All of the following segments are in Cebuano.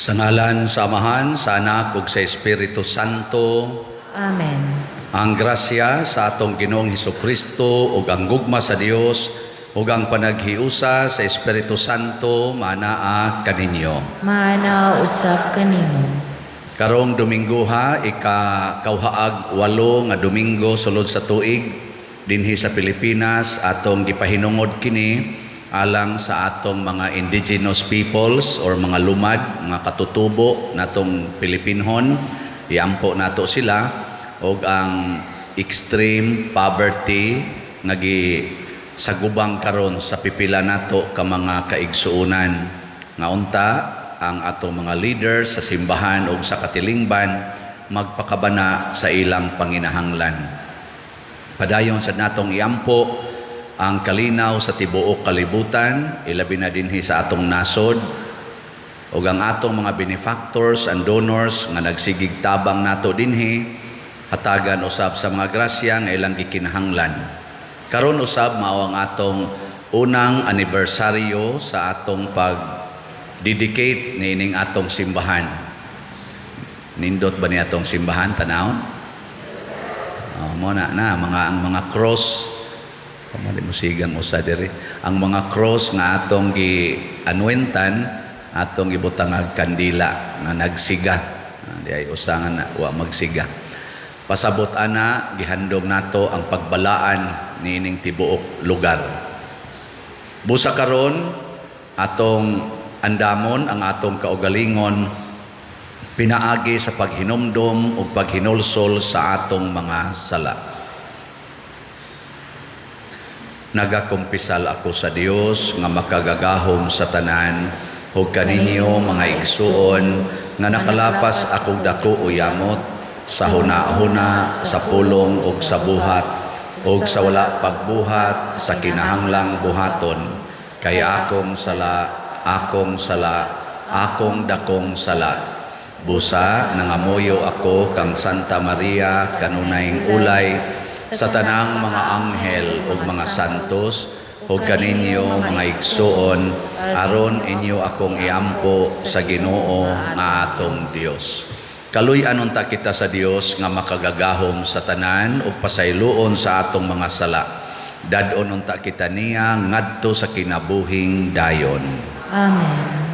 Sa ngalan sa Amahan, sa Anak ug sa Espiritu Santo. Amen. Ang grasya sa atong Ginoong Hesukristo ug ang gugma sa Dios ug ang panaghiusa sa Espiritu Santo manaa kaninyo. Maana usab kanimo. Karong Domingoha, ika kauhaag 8 nga Domingo sulod sa tuig dinhi sa Pilipinas, atong gipahinungod kini alang sa atong mga indigenous peoples or mga lumad, mga katutubo natong Pilipinhon. Iampo nato sila og ang extreme poverty nga gisagubang karon sa pipila nato ka mga kaigsuonan, nga unta ang atong mga leaders sa simbahan ug sa katilingban magpakabana sa ilang panginahanglan. Padayon sa natong iampo ang kalinaw sa tibuok kalibutan, ilabi na dinhi sa atong nasod, ug ang atong mga benefactors and donors nga nagsigig tabang nato dinhi, hatagan usab sa mga grasya nga ilang gikinahanglan. Karon usab mao ang atong unang anibersaryo sa atong pag dedicate niining atong simbahan. Nindot ba ni atong simbahan tanawon? Oh, mo na na mga ang mga cross. Pamali mo sigang usa diri. Ang mga cross nga atong gi anuentan, atong gibutangag kandila nga nagsiga. Di ay usa nga na, wa magsiga. Pasabot ana, gihandom nato ang pagbalaan niining tibuok lugar. Busa karon atong andamon ang atong kaugalingon pinaagi sa paghinumdom ug paghinulsol sa atong mga sala. Nagakumpisal ako sa Dios nga makagagahom sa tanan ug kaninyo, mga igsuon, nga nakalapas akong dako o yamot sa huna-huna, sa pulong ug sa buhat ug sa wala pagbuhat sa kinahanglang buhaton, kay akong sala, akong sala, akong dakong sala. Busa nangamuyo ako kang Santa Maria, kanunayng ulay, sa tanang mga anghel ug mga santos, ug kaninyo, mga igsuon, aron inyo akong iampo sa Ginoo nga atong Dios. Kaluy-an unta kita sa Dios nga makagagahom sa tanan ug pasayloon sa atong mga sala. Dad-on unta kita niya ngadto sa kinabuhing dayon. Amen.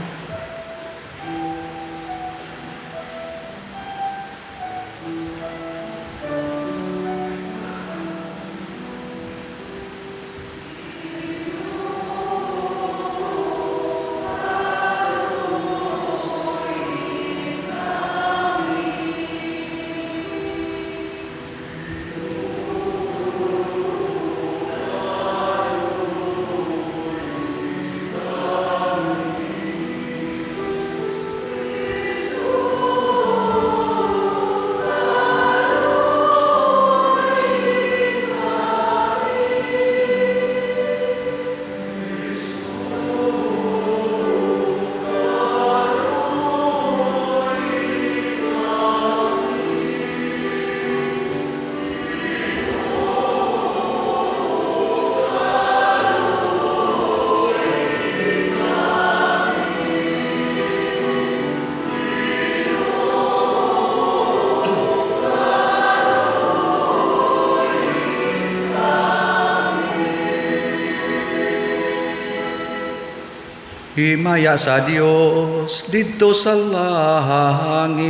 Himaya sa Dios didto sa langit.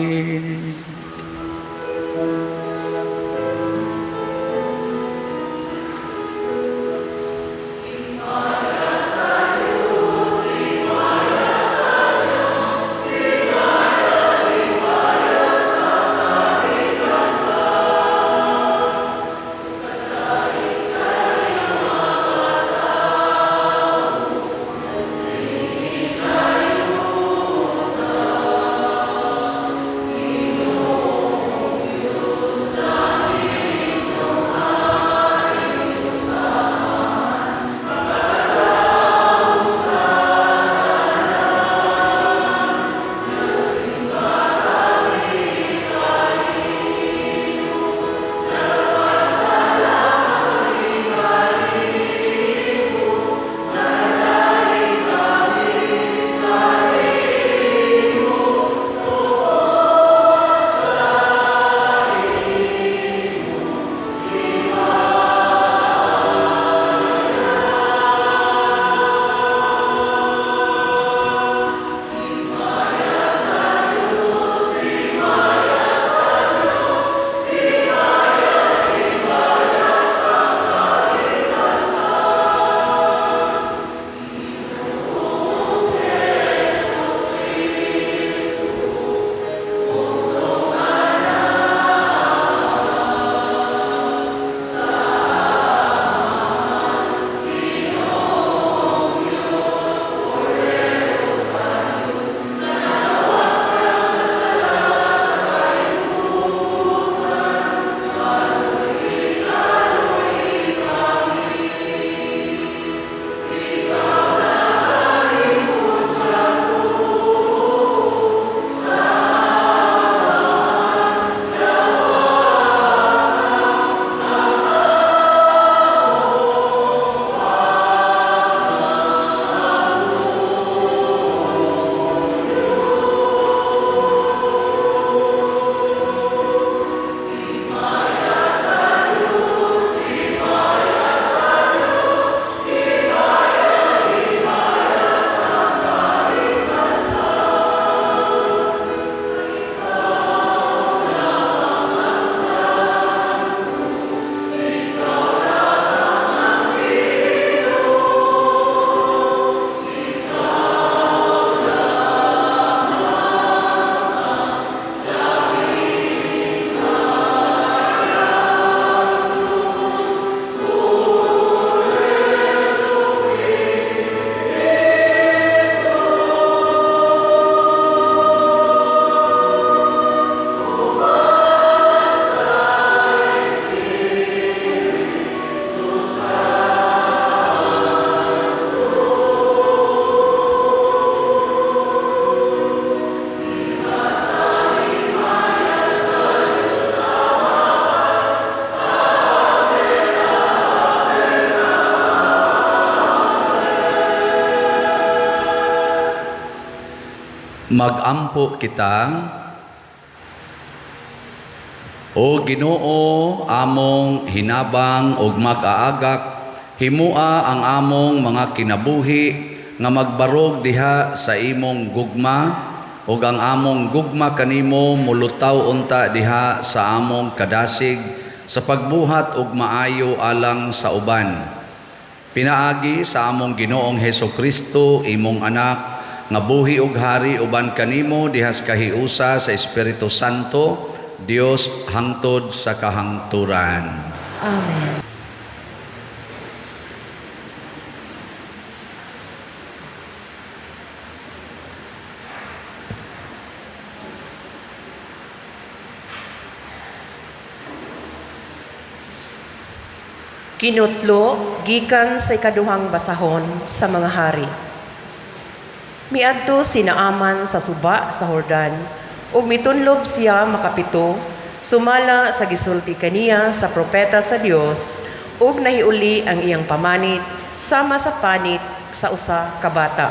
Magampo kita. O Ginoo, among hinabang ug mag-aagak, himua ang among mga kinabuhi nga magbarog diha sa imong gugma, ug ang among gugma kanimo mulutaw unta diha sa among kadasig sa pagbuhat og maayo alang sa uban. Pinaagi sa among Ginoong Heso Kristo, imong anak, nga buhi ug hari uban kanimo diha sa kahiusa sa Espiritu Santo, Dios hangtod sa kahangturan. Amen. Kinutlo gikan sa ikaduhang basahon sa mga hari. Miadto si Naaman sa suba sa Jordan ug mitunlob siya makapito sumala sa gisulti kaniya sa propeta sa Dios, ug nahiuli ang iyang pamanit sama sa panit sa usa ka bata.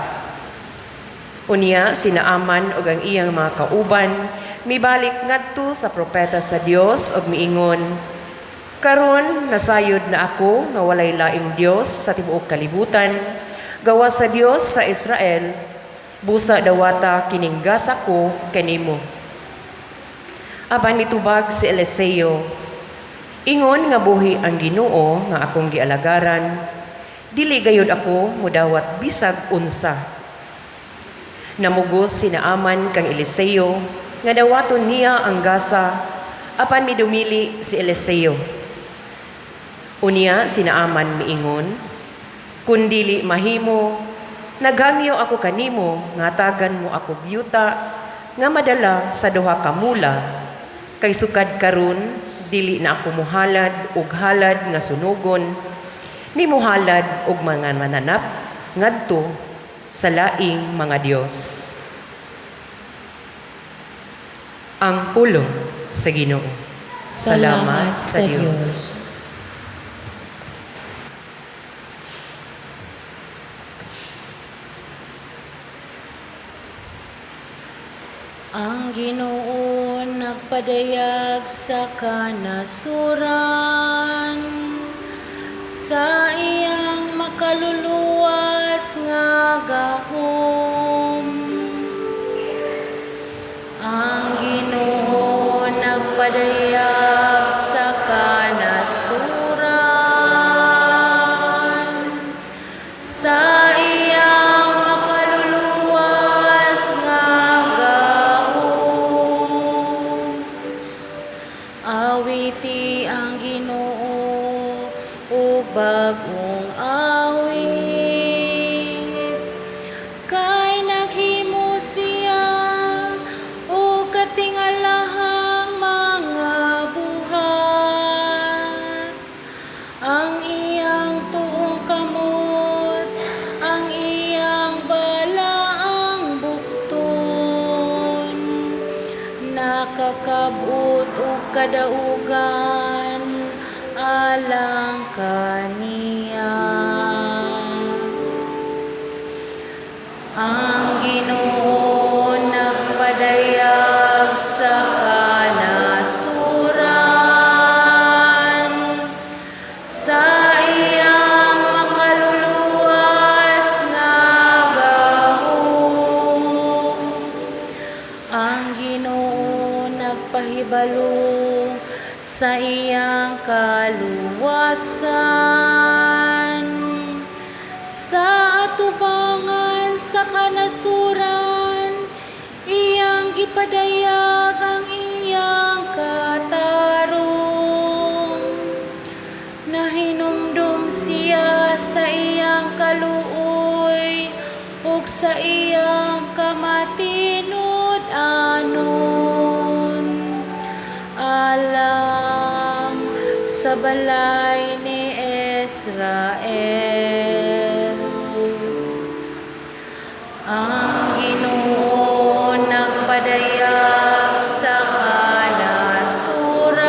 Unya si Naaman ug ang iyang mga kauban mibalik ngadto sa propeta sa Dios ug miingon, "Karon nasayod na ako nga walay laing Dios sa tibuok kalibutan gawas sa Dios sa Israel. Busa dawata kining gasa ko kanimo." Apan mitubag si Eliseo, "Ingon nga buhi ang Ginoo nga akong gialagaran, dili gayud ako mudawat bisag unsa." Namugos si Naaman kang Eliseo nga dawaton niya ang gasa, apan midumili si Eliseo. Unya si Naaman miingon, "Kun dili mahimo, naghangyo ako kanimo nga tagan mo ako yuta nga madala sa duha ka mula, kay sukad karon dili na ako muhalad og halad nga sunugon, ni muhalad og mga mananap ngadto sa laing mga dios." Ang pulong sa Ginoo. Salamat sa Dios. Ang Ginoo nagpadayag sa kanasuran sa iyang makaluluwas nga gahom. Ang Ginoo nagpadayag sa kanasuran sa iyang makaluluwas nga gahom. Awiti ang Ginoo og bag-ong awit, kay naghimo siya og katingalahang mga buhat. Ang iyang tuong kamot, ang iyang balaang bukton, nakakab-ot og kadaugan alang kaniya. Ang Ginoo nagpadayag sa kanasuran sa iyang makaluluwas nga gahom. Ang Ginoo nagpahibalo sa iyang kaluwasan sa atubangan sa kanasuran, iyang gipadayag ang iyang katarong. Nahinumdum siya sa iyang kaluoy ug sa iyang kamatinud-anon alang sa balay ni Israel. Ang Ginoo nagpadayag sa kanasuran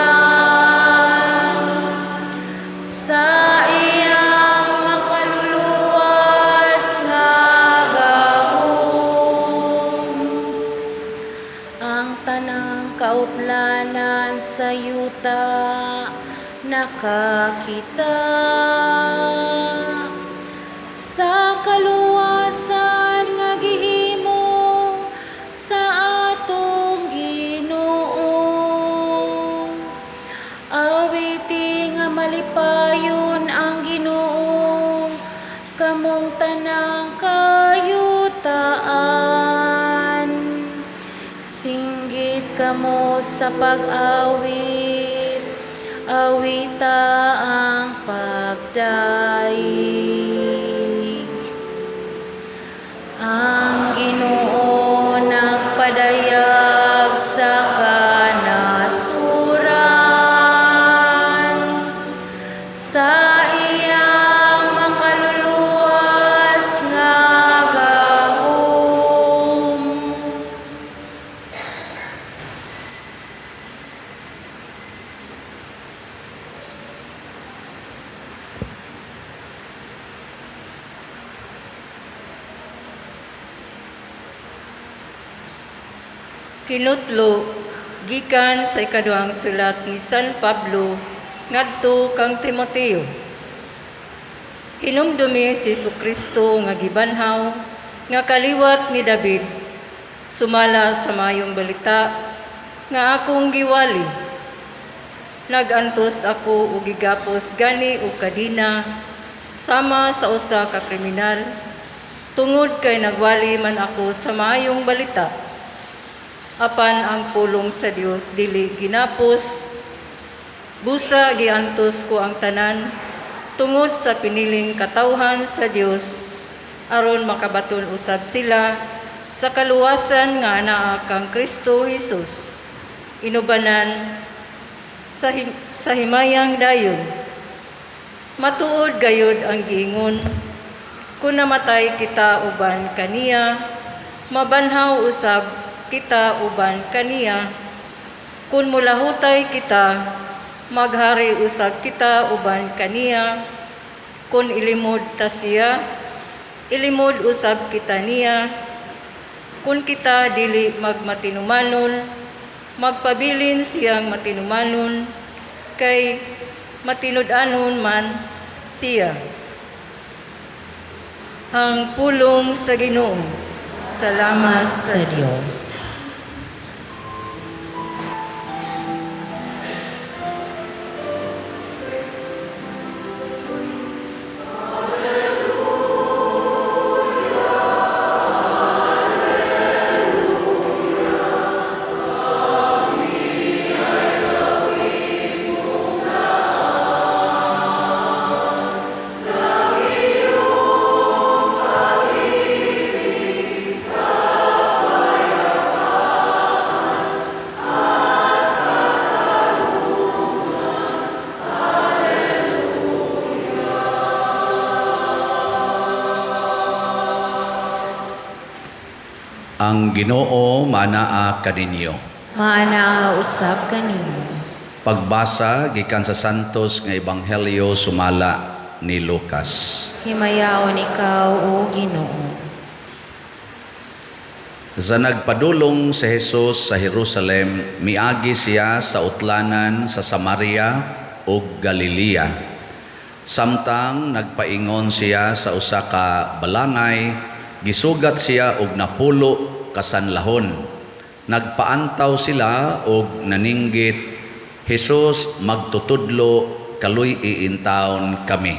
sa iyang makaluluwas nga gahom. Nakakita sa kaluwasan nga gihimo sa atong Ginoo. Awiti nga malipayon ang Ginoo, kamong tanang kayutaan. Singgit kamo sa pag-awit, awita ang pagdayeg. Ang Ginoo nagpadayag sa kanasuran sa iyang makaluluwas nga gahom. Kinutlo gikan sa ikaduhang sulat ni San Pablo ngadto kang Timoteo. Hinumdumi si Kristo nga gibanhaw nga kaliwat ni David sumala sa mayong balita nga akong giwali. Nagantos ako og gigapos gani og kadina sama sa usa ka kriminal tungod kay nagwali man ako sa maayong balita. Apan ang pulong sa Dios dili ginapos, busa giantos ko ang tanan tungod sa piniling katawhan sa Dios aron makabaton usab sila sa kaluwasan nga anaa kang Kristo Jesus inubanan sa himayang dayon. Matuod gayud ang giingon, kun namatay kita uban kaniya, mabanhaw usab kita uban kaniya. Kun mulahutay kita, maghari usab kita uban kaniya. Kun ilimod ta siya, ilimod usab kita niya. Kun kita dili magmatinumanon, magpabilin siyang matinumanon, kay matinud-anon man siya. Ang pulong sa Ginoo. Salamat Sa Dios. Ang Ginoo manaa kaninyo. Maanaa usab kanimo. Pagbasa gikan sa Santos nga Ebanghelyo sumala ni Lucas. Himayaon ikaw, o Ginoo. Sa nagpadulong si Jesus sa Jerusalem, miagi siya sa utlanan sa Samaria ug Galilea. Samtang nagpaingon siya sa usa ka balangay, gisugat siya og napulo ka sanlahon. Nagpaantaw sila og naninggit, "Jesus, magtutudlo, kaluy-i intawon kami."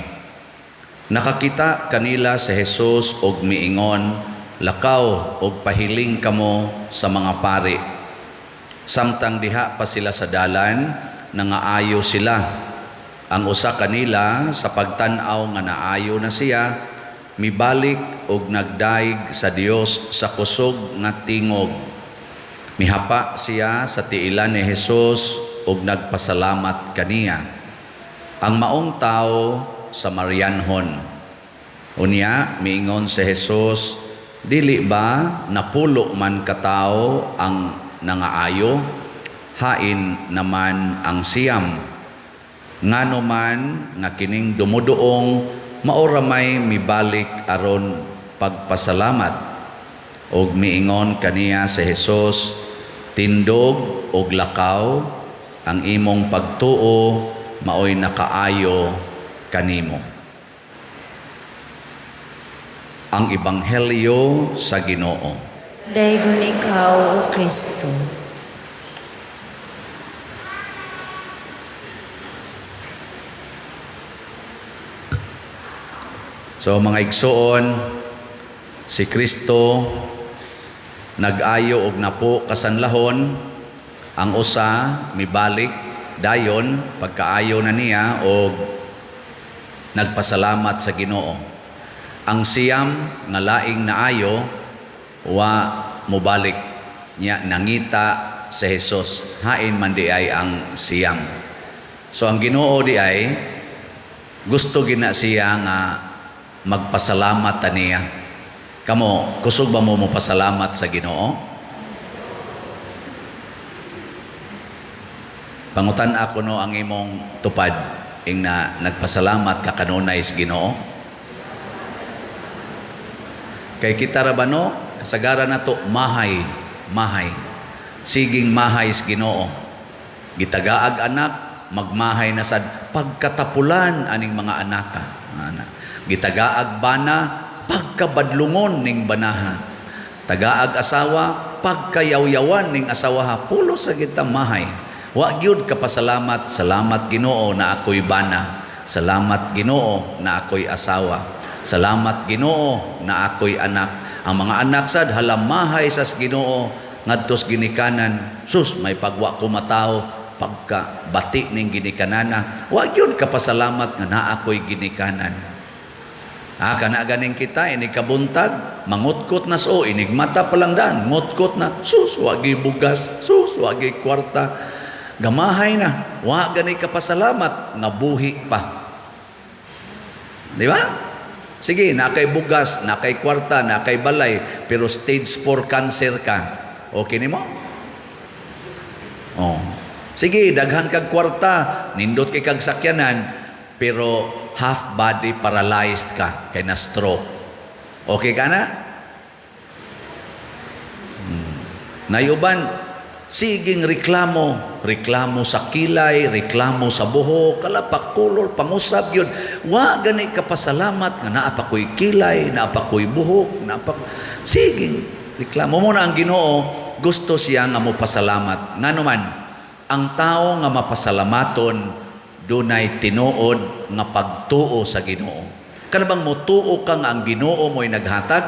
Nakakita kanila si Jesus og miingon, "Lakaw og pahiling kamo sa mga pari." Samtang diha pa sila sa dalan, nangaayo sila. Ang usa kanila sa pagtan-aw nga naayo na siya, mibalik og nagdayeg sa Dios sa kusog nga tingog. Mihapa siya sa tiilan ni Jesus og nagpasalamat kaniya. Ang maong tawo Samarianhon. Unya miingon si Jesus, "Dili ba napulo man katawo ang nangaayo? Hain naman ang 9. Ngano man nga kining dumuduong mao ra may mibalik aron pagpasalamat?" Og miingon kaniya si Jesus, "Tindog og lakaw, ang imong pagtuo maoy nakaayo kanimo. Ang Ebanghelyo sa Ginoo. Daygon ikaw, O Kristo. So mga igsoon, si Kristo nag-ayo og napo kasanlahon, ang usa mibalik dayon pagkaayo na niya og nagpasalamat sa Ginoo. Ang siyam nga laing naayo wa mobalik, nya nangita sa Jesus, hain man di ay ang siyam. So ang Ginoo di ay gusto gina siya nga magpasalamat ta niya. Kamo, kusog ba mo mopasalamat sa Ginoo? Pangutan ako no ang imong tupad ing na nagpasalamat ka kanunay sa Ginoo. Kay kita ra ba no, kasagaran nato mahay, mahay. Siging mahay sa Ginoo. Gitagaag anak, magmahay na sad pagkatapulan aning mga anaka. Ana. Gitagaag bana, pagkabadlungon ning banaha. Tagaag asawa, pagkayawyawan ning asawaha. Pulos sa kita mahay. Wa gyud kapasalamat, salamat Ginoo na ako'y bana. Salamat Ginoo na ako'y asawa. Salamat Ginoo na ako'y anak. Ang mga anak sad halamahay sa Ginoo ngadtos ginikanan. Sus, may pagwa ko matawo pagka bati ning ginikanana. Wa gyud kapasalamat nga naa ako'y ginikanan. Kana ganing kita inig kabuntag, mangutkot na so, inig mata palangdan, ngutkot na, sus, wa gyud bugas, sus, wa gyud kwarta. Gamahay na, wa gani kapasalamat nga buhi pa. Di ba? Sige, na kay bugas, na kay kwarta, na kay balay, pero stage 4 cancer ka. Okay nimo? Oh. Sige, daghan kag kwarta, nindot kay kag sakyanan, pero half body paralyzed ka kay na stroke. Okay ka na? Nayuban, siging reklamo, reklamo sa kilay, reklamo sa buhok, kalapak color, pangusab yun. Wa gani ka pasalamat nga naa pa ko'y kilay, naa pa ko'y buhok, naa pa siging reklamo mo na ang Ginoo, gusto siya nga mopasalamat. Ngano man, ang tao nga mapasalamaton dunay tinuod nga pagtuo sa Ginoo. Kana bang motuo ka nga ang Ginoo mo'y naghatag,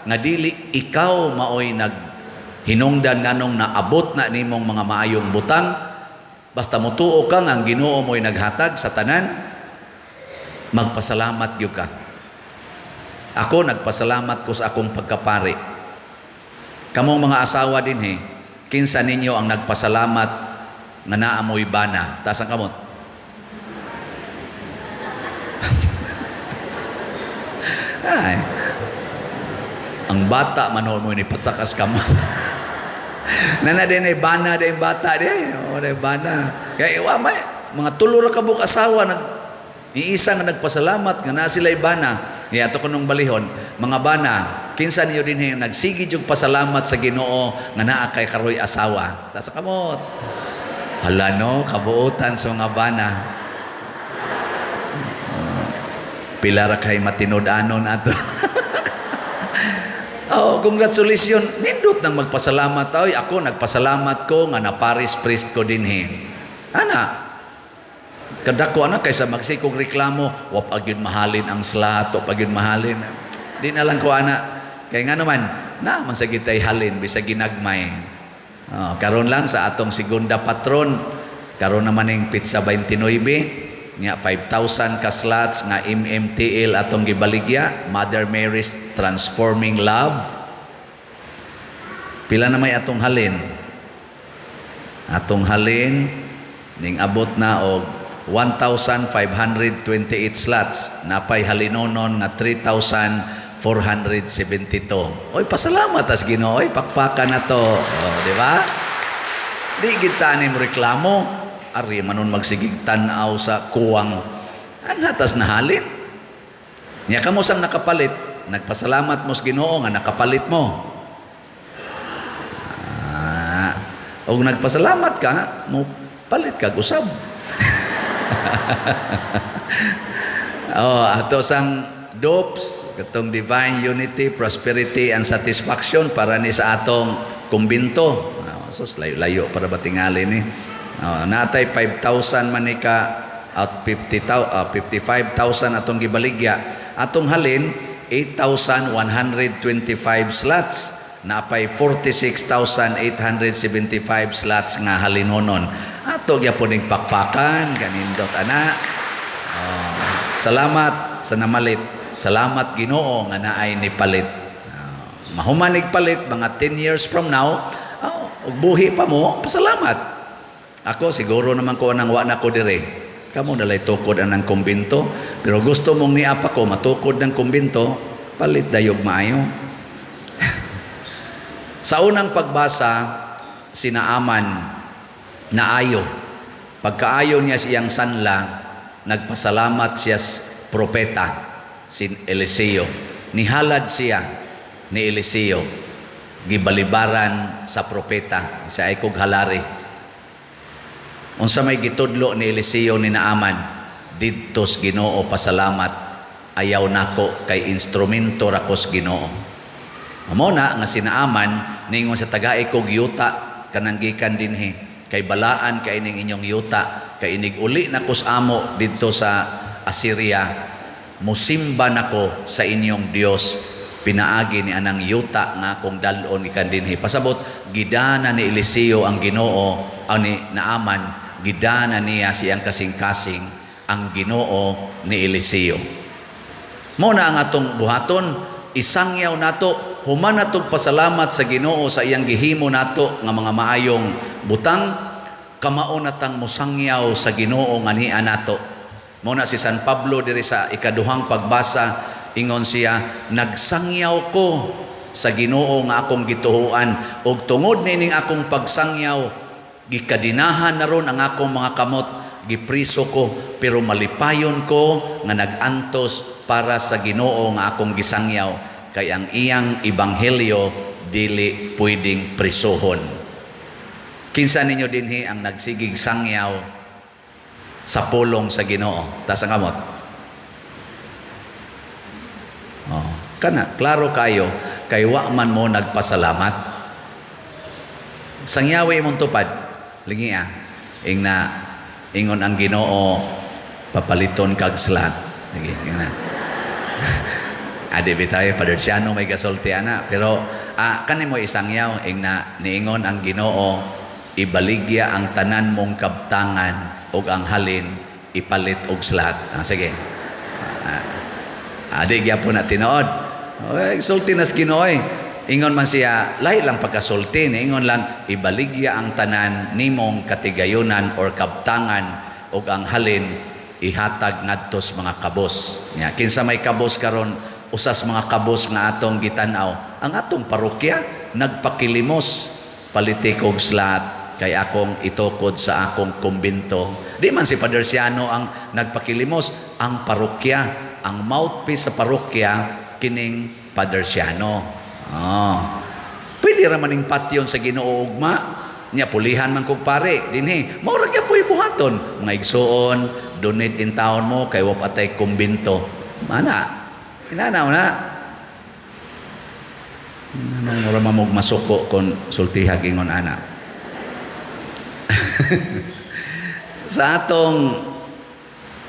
nga dili ikaw maoy nag hinungdan nganong naabot na nimong mga maayong butang, basta motuo ka nga ang Ginoo mo'y naghatag sa tanan, magpasalamat gyud ka. Ako nagpasalamat ko sa akong pagkapari. Kamong mga asawa dinhi, kinsa ninyo ang nagpasalamat nga naa mo'y bana? Taas ang kamot. Ay. Ang bata man mo ni patakas kamot. Nana din ay bana din bata din. O din bana. Kaya iwa may mga tulo ra ka buok asawa nag iisa nga nagpasalamat nga naa sila'y bana. Niya ato kunong balihon, mga bana, kinsa niyo dinhi nagsigi jud pasalamat sa Ginoo nga naa kay karoy asawa. Taas ang kamot. Hala no, kabuotan sa mga bana. Pila ra kay matinud-anon ato. Oh, congratulations. Nindot nang magpasalamat. Oy, ako nagpasalamat ko nga na parish priest ko dinhi. Ana. Kadako ana kaysa magsikog reklamo, wa pa gyud mahalin ang slot, wa pa gyud mahalin. Di na lang ko ana. Kay nga naman, na man sa gitay halin bisag ginagmay. Oh, karon lang sa atong segunda patron, karon naman ning pizza 29 nga 5,000 ka slots nga MMTL atong gibaligya, Mother Mary's Transforming Love. Pila na may atong halin? Atong halin ning abot na og 1,528 slots. Napay halinonon nga 3,472. Oy, pasalamat as Ginoo, oy, pakpakan na to. Oh, di ba? Di kita anim reklamo. Ari manon magsigig tan-aw sa kuwang. Anhatas na halin. Nya kamo sang nakapalit, nagpasalamat mo sa Ginoo nga nakapalit mo. Og nagpasalamat ka, mo palit kag usab. Oh, ato sang DOPS, katong Divine Unity, Prosperity and Satisfaction para ni sa atong kumbinto. Oh, sus, layo-layo para ba tingali ni. Oh, natay 5,000 man ni ka out 50,000, 55,000 atong gibaligya. Atong halin 8,125 slots. Napay 46,875 slots nga halinonon. Ato gyapon ning pakpakan kanindot ana. Oh, salamat sa namalit. Salamat Ginoo nga naay nipalit. Mahumanig palit mga 10 years from now, oh, ug buhi pa mo, pasalamat. Ako siguro naman ko nang wa na ko dire. Kamo nalay tukod anang kumbinto, pero gusto mong niapa ko matukod ng kumbinto, palit dayog maayo. Sa unang pagbasa, si Naaman naayo. Pagkaayo niya sa iyang sanla, nagpasalamat siya sa propeta, si Eliseo. Nihalad siya ni Eliseo. Gibalibaran sa propeta, sa ay kog halari. Unsa may gitudlo ni Eliseo ni Naaman, didtos Ginoo pasalamat, ayaw nako kay instrumento ra kos Ginoo. Mao na nga si Naaman ningon sa tagai kog yuta kanang gikan dinhi kay balaan kay ining inyong yuta kay inig uli na kos amo didto sa Assyria, musimba nako sa inyong Dios pinaagi ni anang yuta nga akong dal-on gikan dinhi. Pasabot gidana ni Eliseo ang Ginoo, ang ni Naaman gidana niya siyang kasing-kasing ang Ginoo ni Eliseo. Mao na ang atong buhaton, isangyaw nato, human natog pasalamat sa Ginoo sa iyang gihimo nato nga mga maayong butang, kamao natang mosangyaw sa Ginoo nga niya nato. Mao na si San Pablo diri sa ikaduhang pagbasa, ingon siya, nagsangyaw ko sa Ginoo nga akong gituohan ug tungod nining akong pagsangyaw gikadinahan na ron ang akong mga kamot, gipriso ko, pero malipayon ko nga nag-antos para sa Ginoo nga akong gisangyaw, kay ang iyang ebanghelyo dili pwedeng prisuhon. Kinsa ninyo dinhi ang nagsigig sangyaw sa pulong sa Ginoo? Taas ang kamot. Oh, kana klaro kayo kay wa man mo nagpasalamat. Sangyawi imong tupad. Lingi ah. Ingna ingon ang Ginoo papaliton kag slat. Sige, ingna. Adi bitaw Father Siano may gasulti ana, pero kani mo isangyaw ingna niingon ang Ginoo ibaligya ang tanan mong kabtangan ug ang halin ipalit og slat. Sige. Adi gyapon na tinuod. Oy, sulti nas Ginoo. Ingon man siya, lahi lang pagkasulti, ingon lang ibaligya ang tanan nimong katigayunan or kabtangan ug ang halin ihatag ngadtos mga kabos. Nya kinsa may kabos karon, usas mga kabos nga atong gitan-aw. Ang atong parokya nagpakilimos paliti kog slat kay akong itukod sa akong kumbinto. Di man si Father Siano ang nagpakilimos, ang parokya, ang mouthpiece sa parokya kining Father Siano. Oh. Pwede ra maning patyon sa Ginoo ugma. Nya pulihan man kog pare dinhi. Mao ra gyud buhaton. Mga igsuon, donate in town mo kay wa patay kumbinto. Mana. Inanaw na. Anong mura mamog masuko kon sultihag ingon ana. Sa atong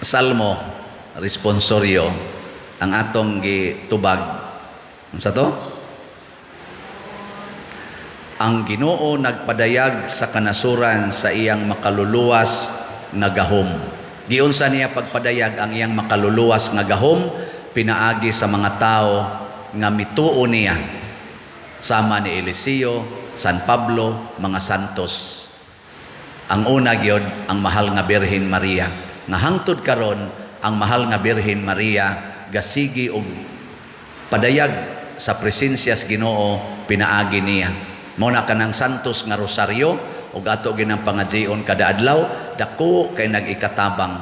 salmo responsoryo ang atong gitubag unsa to? Ang Ginoo nagpadayag sa kanasuran sa iyang makaluluwas nga gahom. Giunsa niya pagpadayag ang iyang makaluluwas nga gahom pinaagi sa mga tao nga mituo niya, sama ni Eliseo, San Pablo, mga santos. Ang una gyud ang mahal nga Birhen Maria. Nga hangtod karon ang mahal nga Birhen Maria gasigi og padayag sa presensya sa Ginoo pinaagi niya. Mao na kanang santos nga rosaryo ug ato ginang pangajion kada adlaw, dako kay nag-ikatabang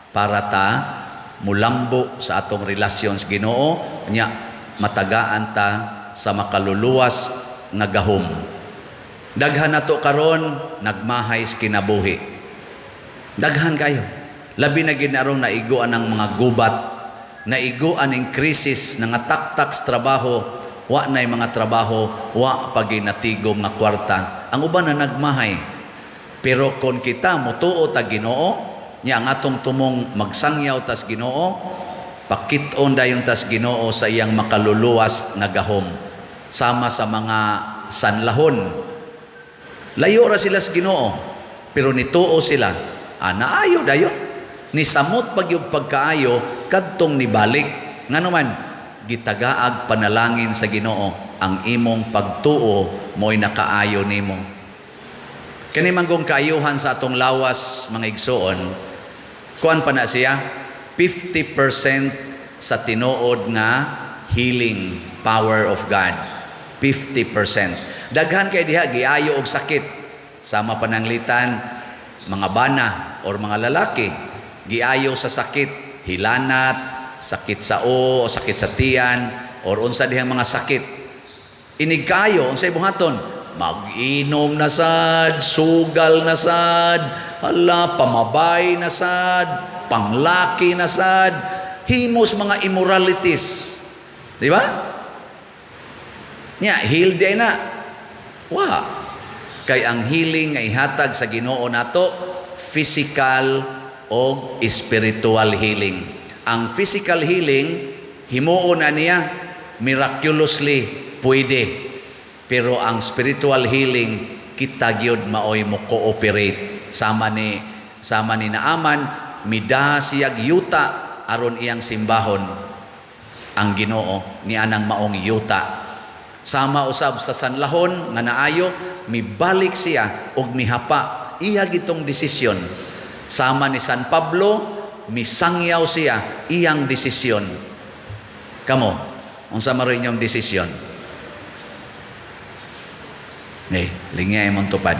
para ta mulambo sa atong relasyon sa Ginoo, nya matagaan ta sa makaluluwas nga gahom. Daghan nato karon nagmahay sa kinabuhi. Daghan kayo. Labi na gyud arong naiguan ang mga gubat, naiguan ang krisis, nangataktak sa trabaho, wa na'y mga trabaho, wa pa'y natigom nga kwarta. Ang uban na nagmahay. Pero kon kita motuo ta Ginoo, nya ang atong tumong magsangyaw tas Ginoo, pakit-on dayon tas Ginoo sa iyang makaluluwas nga gahom. Sama sa mga sanlahon. Layo ra sila sa Ginoo, pero nituo sila. Ah, naayo dayon. Nisamot pagyud pagkaayo kadtong nibalik. Ngano man gitagaag panalangin sa Ginoo ang imong pagtuo mo'y nakaayo nimo. Kani manggong kaayuhan sa atong lawas, mga igsoon, kuan pa na siya, 50% sa tinuod nga healing power of God. 50%. Daghan kay diha giayo og sakit. Sama pananglitan mga bana or mga lalaki giayo sa sakit, hilanat, sakit sa o, sakit sa tiyan, or unsa dihang mga sakit. Inig kaayo, unsay buhaton? Mag-inom na sad, sugal na sad, hala, pamabay na sad, panglaki na sad, himos mga immoralities. Di ba? Nya, healed diay na. Wa. Kay ang healing nga ihatag sa Ginoo nato, physical o spiritual healing. Ang physical healing, himuon na niya miraculously, pwede. Pero ang spiritual healing, kita gyud maoy mo cooperate. Sama ni Naaman, mida siyag yuta aron iyang simbahon ang Ginoo ni anang maong yuta. Sama usab sa sanlahon nga naayo, mibalik siya og mihapa iya gitong desisyon. Sama ni San Pablo, misangyaw siya iyang desisyon. Kamo, unsa man inyong desisyon? Eh, lingi ay mong tupad.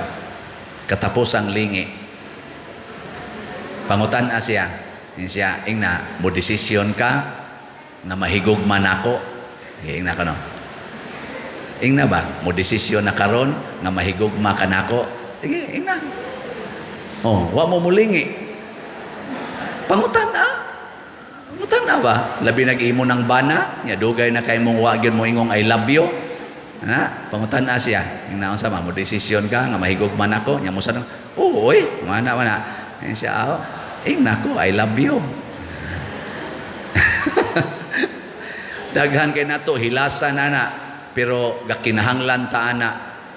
Katapusang lingi. Pangutan-a siya. Yung siya, ingna, mo desisyon ka na mahigugma nako. Eh, ingna ka no. Ingna ba? Mo desisyon na karon nga mahigugma ka nako. Sige, ingna. Oh, wa mo mulingi. Pangutan-a. Pangutan-a ba? Labi nag-imo ng bana, nya dugay na kay mong wa gyud mo ingong "I love you." Ana, pangutan-a siya. Ingna, unsa ba mo desisyon ka nga mahigugma nako? Nya mo sa, "Oo, oy, mana mana." Ingna siya, "Oh, ingna ko, I love you." Daghan kay nato hilasan ana, pero gakinahanglan ta ana.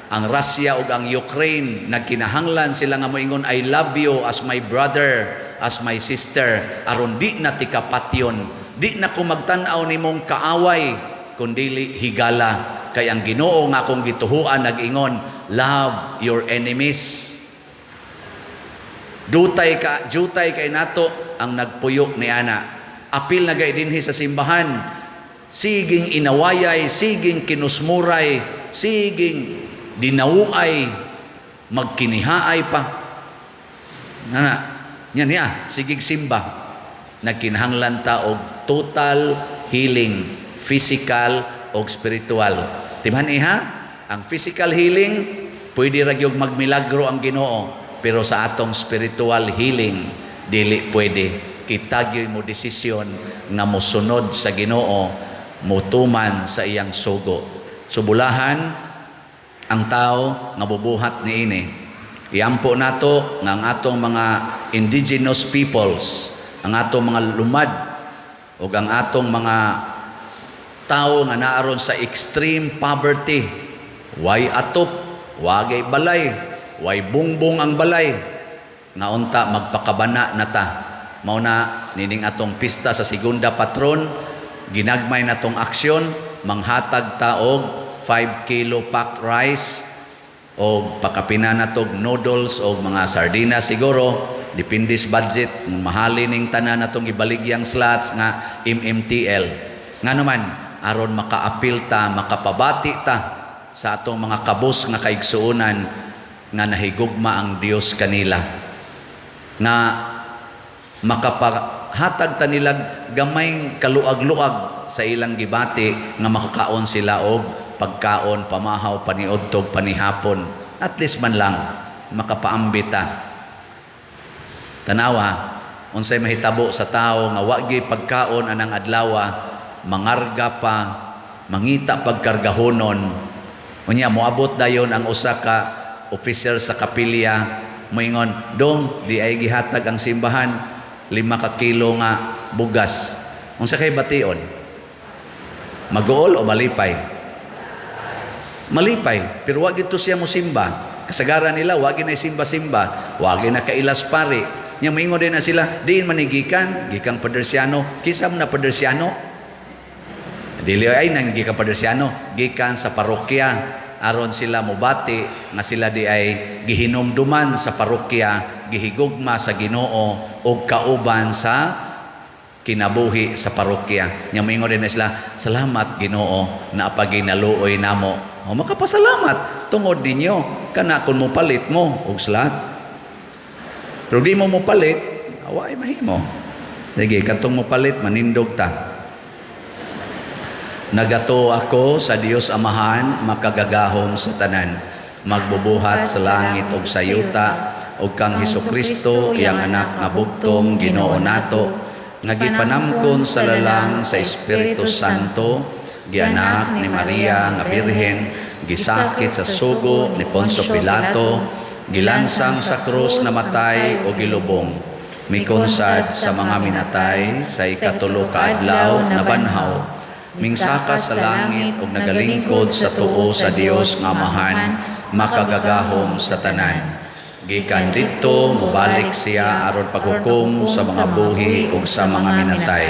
Ang Russia ug ang Ukraine nagkinahanglan sila nga moingon "I love you" as my brother, as my sister, aron di na tikapatyon, di na ko magtan-aw nimong kaaway kundili higala, kay ang Ginoo nga akong gituhuan nag-ingon, "Love your enemies." Dutay ka, jutay kay nato ang nagpuyo ni ana. Apil na gay dinhi sa simbahan, siging inawayay, siging kinusmuray, siging dinawuay, magkinihaay pa. Ana, nya niya, sigig simba. Nagkinahanglan ta og total healing, physical og spiritual. Timhan iha, ang physical healing, pwede ra gyud magmilagro ang Ginoo, pero sa atong spiritual healing, dili pwede. Kita gyud mo desisyon nga mosunod sa Ginoo, motuman sa iyang sugo. Subulahan ang tao nga bubuhat niini. Iampo nato nga ang atong mga indigenous peoples, ang atong mga lumad ug ang atong mga tao nga naaron sa extreme poverty, way atop, wagay balay, way bungbong ang balay, nga unta magpakabana na ta. Mao na nining atong pista sa Segunda Patron, ginagmay natong aksyon, manghatag ta og 5 kilo packed rice o pakapina natog noodles o mga sardinas siguro, depende sa budget. Kung mahali ning tanan natong ibaligyang slots nga MMTL, nga naman aron makaapil ta, makapabati ta sa atong mga kabus nga kaigsuonan nga nahigugma ang Dios kanila, nga makapahatag ta nila gamayng kaluag-luag sa ilang gibati nga makakaon sila og pagkaon pamahaw, paniudtog, panihapon, at least man lang makapaambit ta. Tanawa. Unsay mahitabo sa tao nga wa gyud pagkaon anang adlaw, mangarga pa, mangita pagkargahonon. Unya moabot dayon ang usa ka officer sa kapilya, moingon, "Dong, di ay gihatag ang simbahan 5 ka kilo nga bugas." Unsa kay bation? Maguol o malipay? Malipay, pero wa gid to siya mosimba. Kasagaran nila wa gid na simba-simba, wa gid na kailas pari. Nya moingon din na sila, "Diin man ni gikan?" "Gikan Padersiano." "Kinsa man na Padersiano?" "Dili ay nang gikan Padersiano, gikan sa parokya." Aron sila mobati nga sila di ay gihinumduman sa parokya, gihigugma sa Ginoo ug kauban sa kinabuhi sa parokya. Nya moingon din na sila, "Salamat Ginoo na paginaluoy namo." O makapasalamat tungod ninyo kana kung mopalit mo og slot. Pero di mo mopalit, away mahimo. Sige, katong mopalit, manindog ta. Nagatuo ako sa Dios Amahan, makagagahom sa tanan, magbubuhat sa langit ug sa yuta, ug kang Hesukristo, iyang anak nga bugtong Ginoo nato, nga gipanamkon sa lalang sa Espiritu Santo, gianak ni Maria nga Birhen, gisakit sa sugo ni Poncio Pilato, gilansang sa krus, namatay o gilubong, mikonsad sa mga minatay, sa ikatulo ka adlaw nabanhaw, mingsaka sa langit ug nagalingkod sa tuo sa Dios nga Amahan, makagagahom sa tanan. Gikan didto mobalik siya aron paghukom sa mga buhi ug sa mga minatay.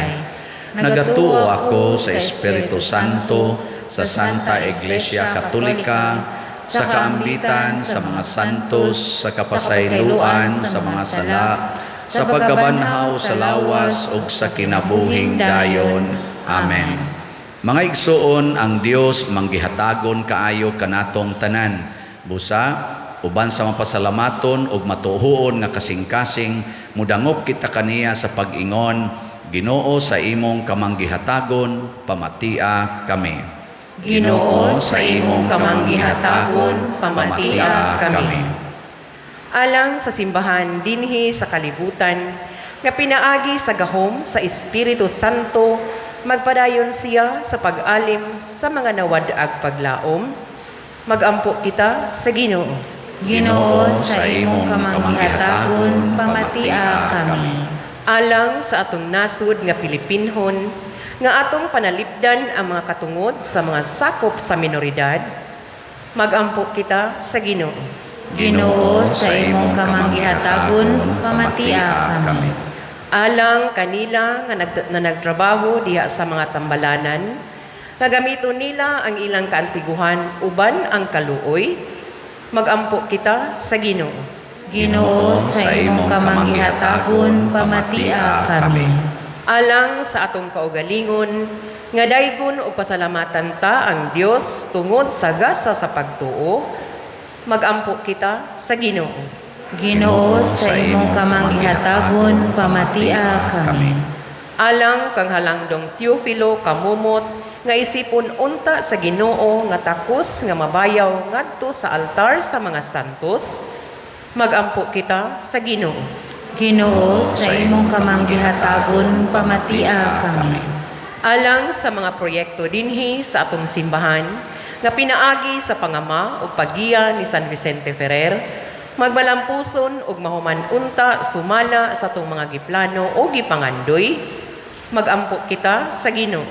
Nagatuo ako sa Espiritu Santo, sa Santa Iglesia Katolika, sa kaambitan sa mga santos, sa kapasayloan sa mga sala, sa pagkabanhaw sa lawas ug sa kinabuhing dayon. Amen. Mga igsuon, ang Dios manggihatagon kaayo kanatong tanan. Busa, uban sa mapasalamaton ug matuohon nga kasing-kasing, mudangop kita kaniya sa pag-ingon, "Ginoo, sa imong kamanggihatagon, pamatia kami." Ginoo, sa imong kamanggihatagon, pamatia kami. Alang sa simbahan dinhi sa kalibutan, nga pinaagi sa gahom sa Espiritu Santo, magpadayon siya sa pag-alim sa mga nawad-ag paglaom, magampo kita sa Ginoo. Ginoo, sa imong kamanggihatagon, pamatia kami. Alang sa atong nasud nga Pilipinhon, nga atong panalipdan ang mga katungod sa mga sakop sa minoridad, magampo kita sa Ginoo. Ginoo, sa imong kamanggihatagon, pamatia kami. Alang kanila nga na nagtrabaho diha sa mga tambalanan, nga gamiton nila ang ilang kaantiguhan uban ang kaluoy, magampo kita sa Ginoo. Ginoo, sa imong kamanggihatagon, pamatia kami. Alang sa atong kaugalingon, nga daygon og pasalamatan ta ang Dios tungod sa gasa sa pagtuo, magampo kita sa Ginoo. Ginoo, sa imong kamanggihatagon, pamatia kami. Alang kang Halangdong Teofilo Camomot, nga isipon unta sa Ginoo nga takos nga mabayaw ngadto sa altar sa mga santos, magampo kita sa Ginoo. Ginoo, sa imong kamanggihatagon, pamatia kami. Alang sa mga proyekto dinhi sa atong simbahan nga pinaagi sa pangama ug paggiya ni San Vicente Ferrer, magbalampuson ug mahuman unta sumala sa atong mga giplano o gipangandoy, magampo kita sa Ginoo.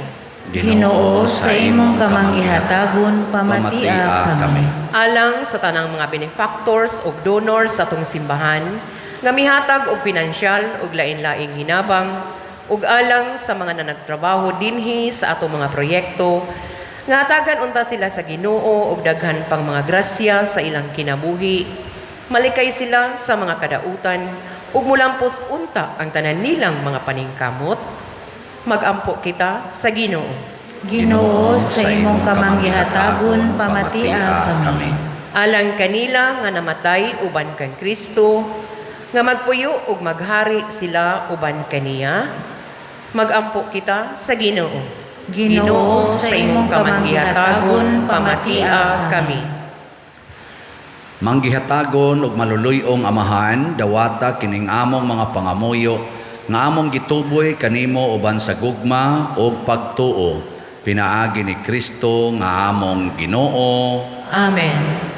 Ginoo, sa imong kamanggihatagon, pamatia kami. Alang sa tanang mga benefactors ug donors sa atong simbahan nga mihatag og pinansyal ug lain-laing hinabang, ug alang sa mga nanagtrabaho dinhi sa atong mga proyekto, nga hatagan unta sila sa Ginoo og daghan pang mga grasya sa ilang kinabuhi, malikay sila sa mga kadautan ug mulampos unta ang tanan nilang mga paningkamot, magampo kita sa Ginoo. Ginoo, sa imong kamanggihatagon, pamatia kami. Alang kanila nga namatay uban kang Kristo, nga magpuyo ug maghari sila uban kaniya, magampo kita sa Ginoo. Ginoo, sa imong kamanggihatagon, pamatia kami. Manggihatagon ug maluluy-ong Amahan, dawata kining among mga pangamuyo. nga among gituboy kanimo uban sa gugma ug pagtuo pinaagi ni Kristo nga among Ginoo. Amen.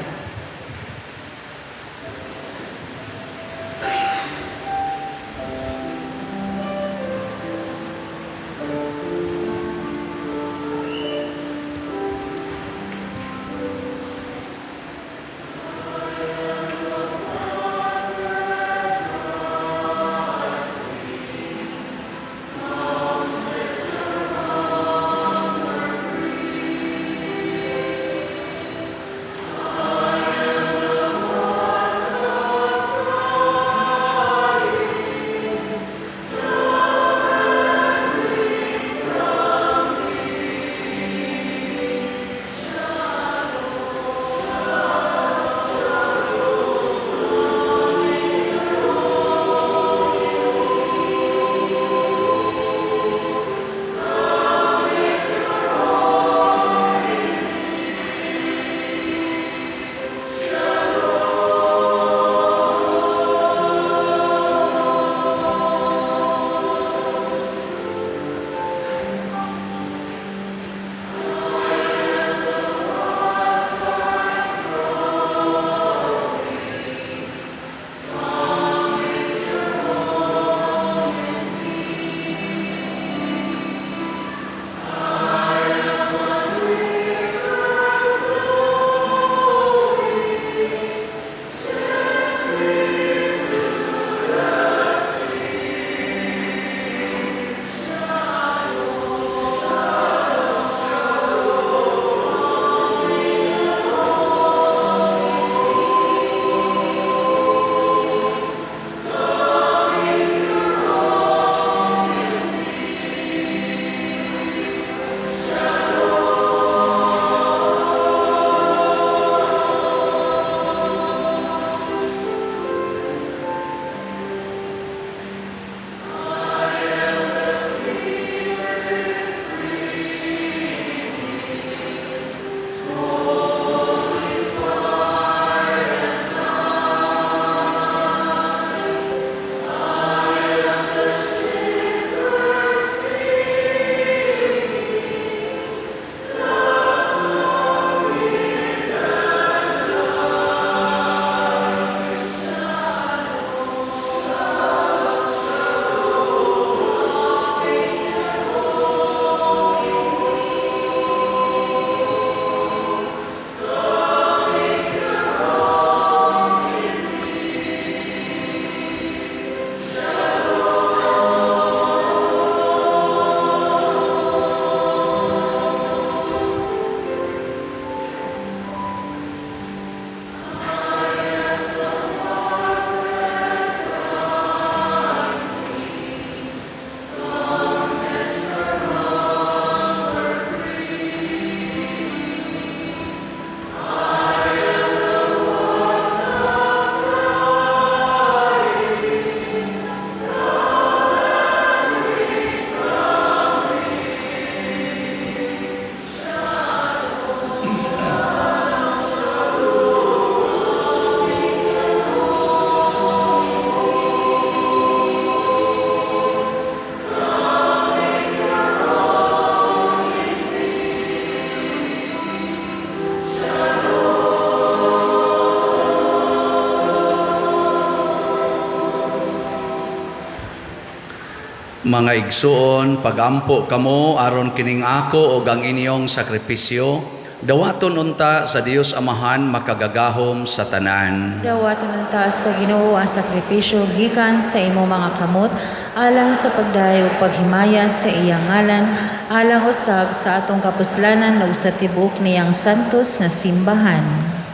Mga igsuon, pagampo kamo aron kining ako og ang inyong sakripisyo, dawaton unta sa Dios Amahan makagagahom sa tanan. Dawaton unta sa Ginoo ang sakripisyo gikan sa imong mga kamot alang sa pagdayo ug paghimaya sa iyang ngalan, alang usab sa atong kapuslanan ug sa tibuok niyang santos nga simbahan.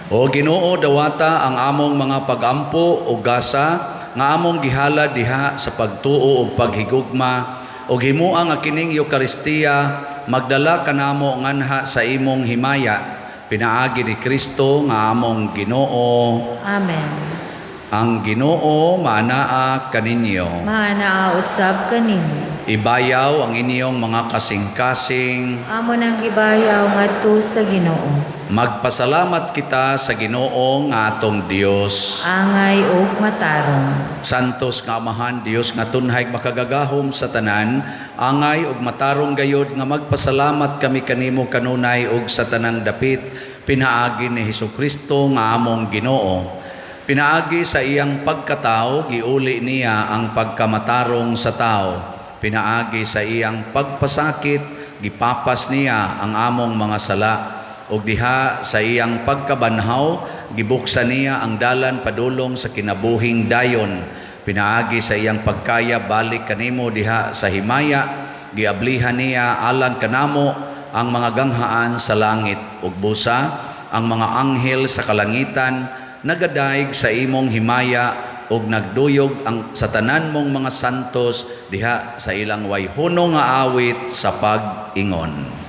O Ginoo, dawata ang among mga pagampo ug gasa nga among gihalad diha sa pagtuo ug paghigugma, ug himoa nga kining Eukaristiya magdala kanamo nganha sa imong himaya, pinaagi ni Kristo nga among Ginoo. Amen. Ang Ginoo maanaa kaninyo. Maanaa usab kanimo. Ibayaw ang inyong mga kasing-kasing. Amo nang gibayaw ngadto sa Ginoo. Magpasalamat kita sa Ginoo nga atong Dios. Angay ug matarong. Santos nga Amahan, Dios nga tunhay makagagahom sa tanan, angay ug matarong gayod nga magpasalamat kami kanimo kanunay ug sa tanang dapit, pinaagi ni Hesukristo nga among Ginoo. Pinaagi sa iyang pagkatao, giuli niya ang pagkamatarong sa tao. Pinaagi sa iyang pagpasakit, gipapas niya ang among mga sala. Ug diha sa iyang pagkabanhaw, gibuksan niya ang dalan padulong sa kinabuhing dayon. Pinaagi sa iyang pagkaya balik kanimo diha sa himaya, giablihan niya alang kanamo ang mga ganghaan sa langit. Ug busa ang mga anghel sa kalangitan nagadaig sa imong himaya ug nagduyog ang sa tanan mong mga santos diha sa ilang wayhono nga awit sa pag-ingon.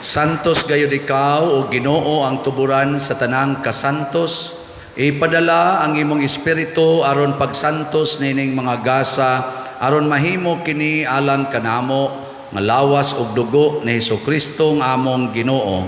Santos gayud ikaw o Ginoo ang tuburan sa tanang kasantos. Ipadala ang imong espiritu aron pagsantos nining mga gasa, aron mahimo kini alang kanamo nga lawas ug dugo ni Hesukristo nga among Ginoo.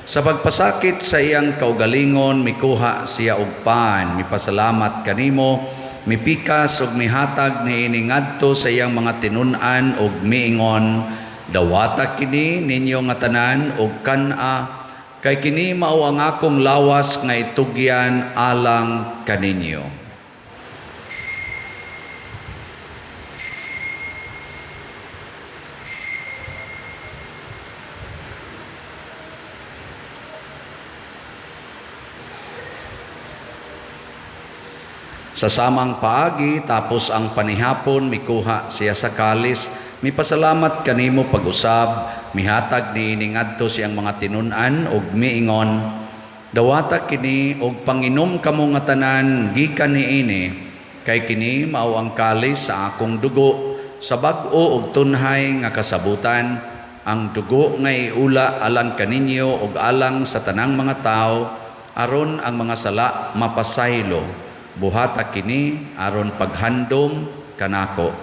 Sa pagpasakit sa iyang kaugalingon, mikuha siya og pan, mipasalamat kanimo, mipikas ug mihatag niini ngadto sa iyang mga tinun-an ug miingon, dawata kini ninyo nga tanan og kan-a, kay kini mao ang akong lawas nga itugyan alang kaninyo. Sa samang paagi, tapos ang panihapon, mikuha siya sa kalis, mipasalamat kanimo pag-usab, mihatag niini ngadto siyang mga tinun-an ug miingon, dawata kini og panginom kamo nga tanan gikan niini, kay kini mao ang kalis sa akong dugo, sa bag-o ug tunhay nga kasabutan, ang dugo nga iula alang kaninyo ug alang sa tanang mga tawo, aron ang mga sala mapasaylo. Buhata kini aron paghandom kanako.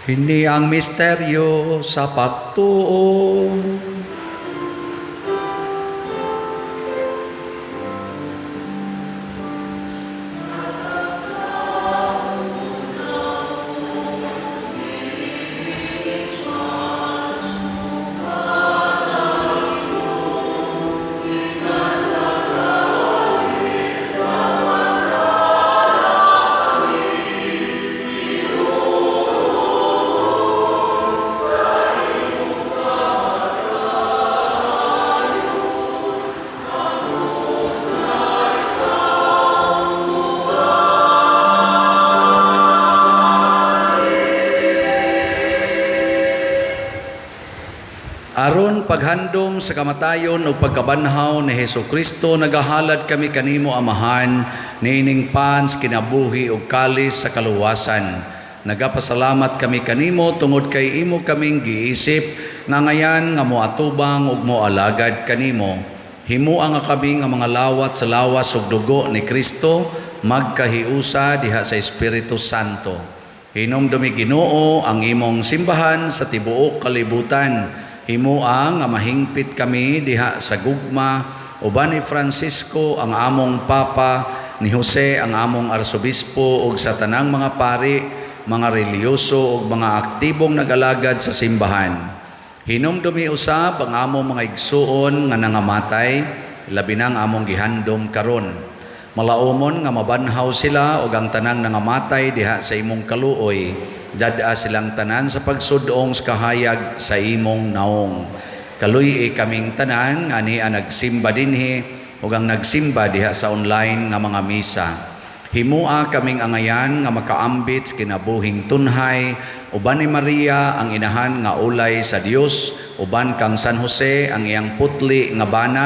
Kini ang misteryo sa pagtuo. paghandom sa kamatayon ug pagkabanhaw ni Hesus Kristo, nagahalad kami kanimo, Amahan, niining pan sa kinabuhi ug kalis sa kaluwasan. Nagapasalamat kami kanimo tungod kay imo kaming giisip nga ngayan nga moatubang ug moalagad kanimo. Himua nga kami nga mga lawat sa lawas ug dugo ni Kristo magkahiusa diha sa Espiritu Santo. Hinumdumi, Ginoo, ang imong simbahan sa tibuok kalibutan. Himua nga mahingpit kami diha sa gugma uban ni Francisco ang among Papa, ni Jose ang among Arsobispo ug sa tanang mga pari, mga relihiyoso ug mga aktibong nagalagad sa simbahan. Hinumdumi usab ang among mga igsuon nga nangamatay, labi nang among gihandom karon. Malaumon nga mabanhaw sila ug ang tanang nangamatay diha sa imong kaluoy. Dad-a silang tanan sa pagsudong sa kahayag sa imong naong. Kaluy-i kaming tanan nga ania nagsimba dinhi ug ang nagsimba diha sa online nga mga misa. Himua kaming angayan nga makaambit sa kinabuhing tunhay uban ni Maria ang inahan nga ulay sa Dios, uban kang San Jose ang iyang putli nga bana,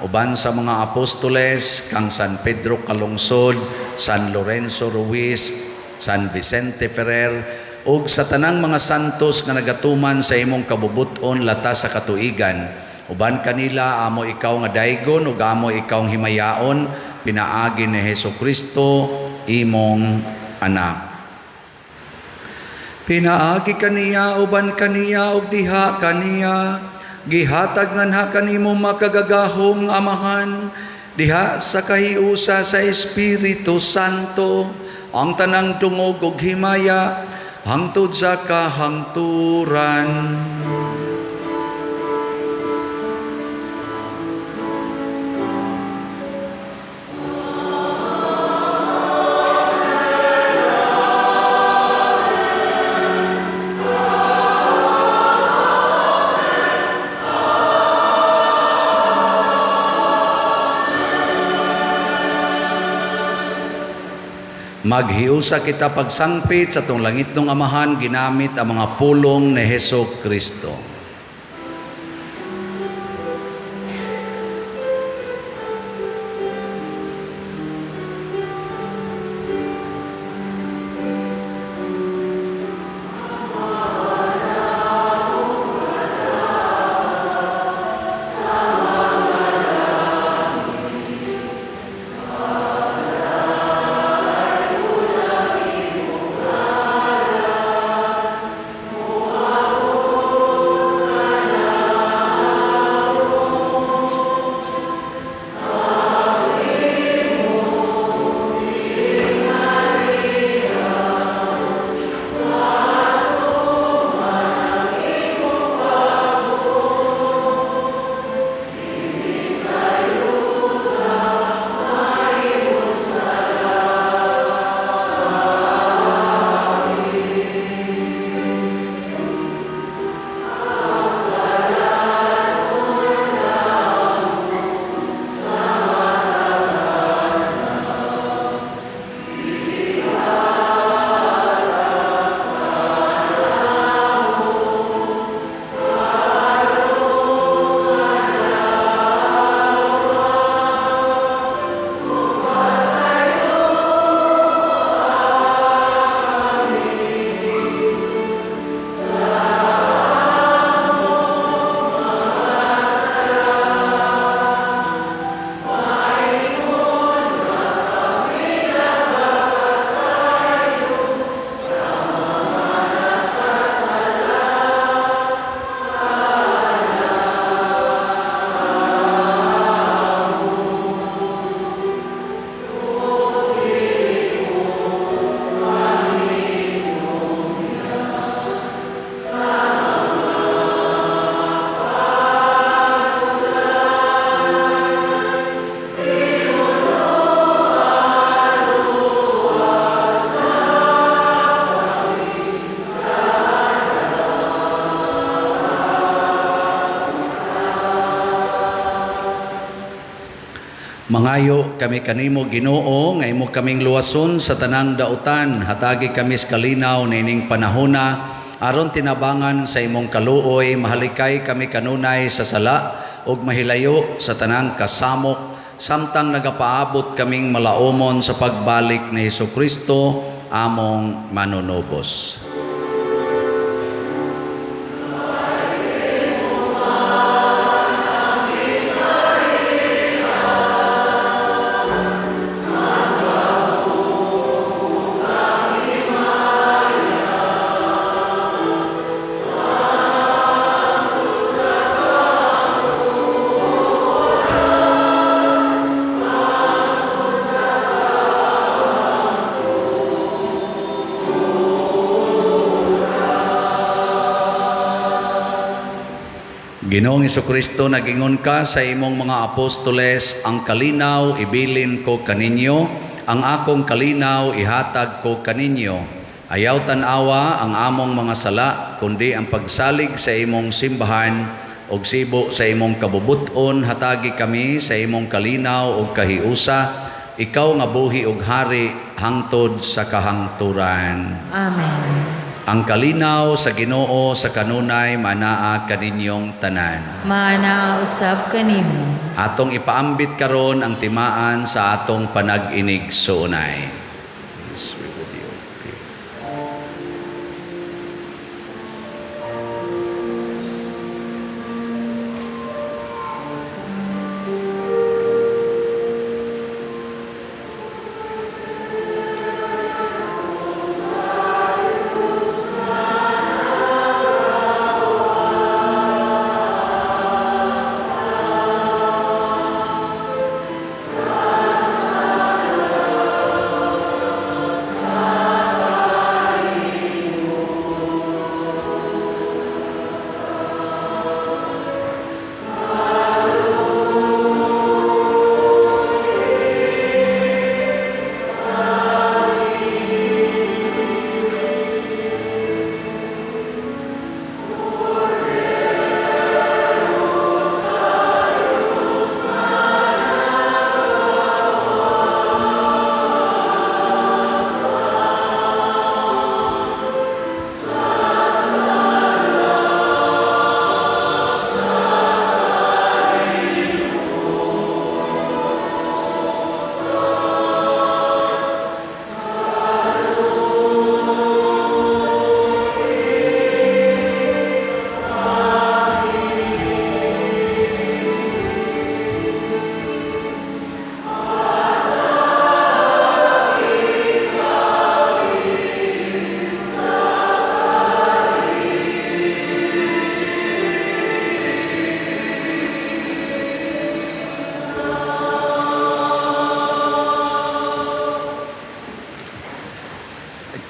uban sa mga apostoles kang San Pedro Calungsod, San Lorenzo Ruiz, San Vicente Ferrer ug sa tanang mga santos nga nagatuman sa imong kabubut-on latas sa katuigan. Uban kanila amo ikaw nga daygon ug amo ikaw himayaon pinaagi ni Hesus Kristo imong anak. Pinaagi kaniya, uban kaniya ug diha kaniya, gihatag nganha kanimo makagagahom Amahan diha sa kahiusa sa Espiritu Santo ang tanang dungog ug himaya hangtod sa kahangturan. Maghiusa kita pagsangpit sa atong langitnong Amahan ginamit ang mga pulong ni Heso Kristo. Mangayo kami kanimo, Ginoo, nga imo kaming luwason sa tanang dautan. Hatagi kami sa kalinaw niining panahona. Aron tinabangan sa imong kaluoy, mahalikay kami kanunay sa sala ug mahilayo sa tanang kasamok samtang nagapaabot kaming malaumon sa pagbalik ni Hesukristo among manunubos. Ginoong Kristo, nagingon ka sa imong mga apostoles, "Ang kalinaw ibilin ko kaninyo, ang akong kalinaw ihatag ko kaninyo." Ayaw tan-awa ang among mga sala, kundi ang pagsalig sa imong simbahan ug sibo sa imong kabubuton, hatagi kami sa imong kalinaw ug kahiusa, ikaw nga buhi ug hari hangtod sa kahangturan. Amen. Ang kalinaw sa Ginoo sa kanunay manaa kaninyong tanan. Maanaa usab kanimo. Atong ipaambit karon ang timaan sa atong panag-inig suunay. Peace be with you. Okay.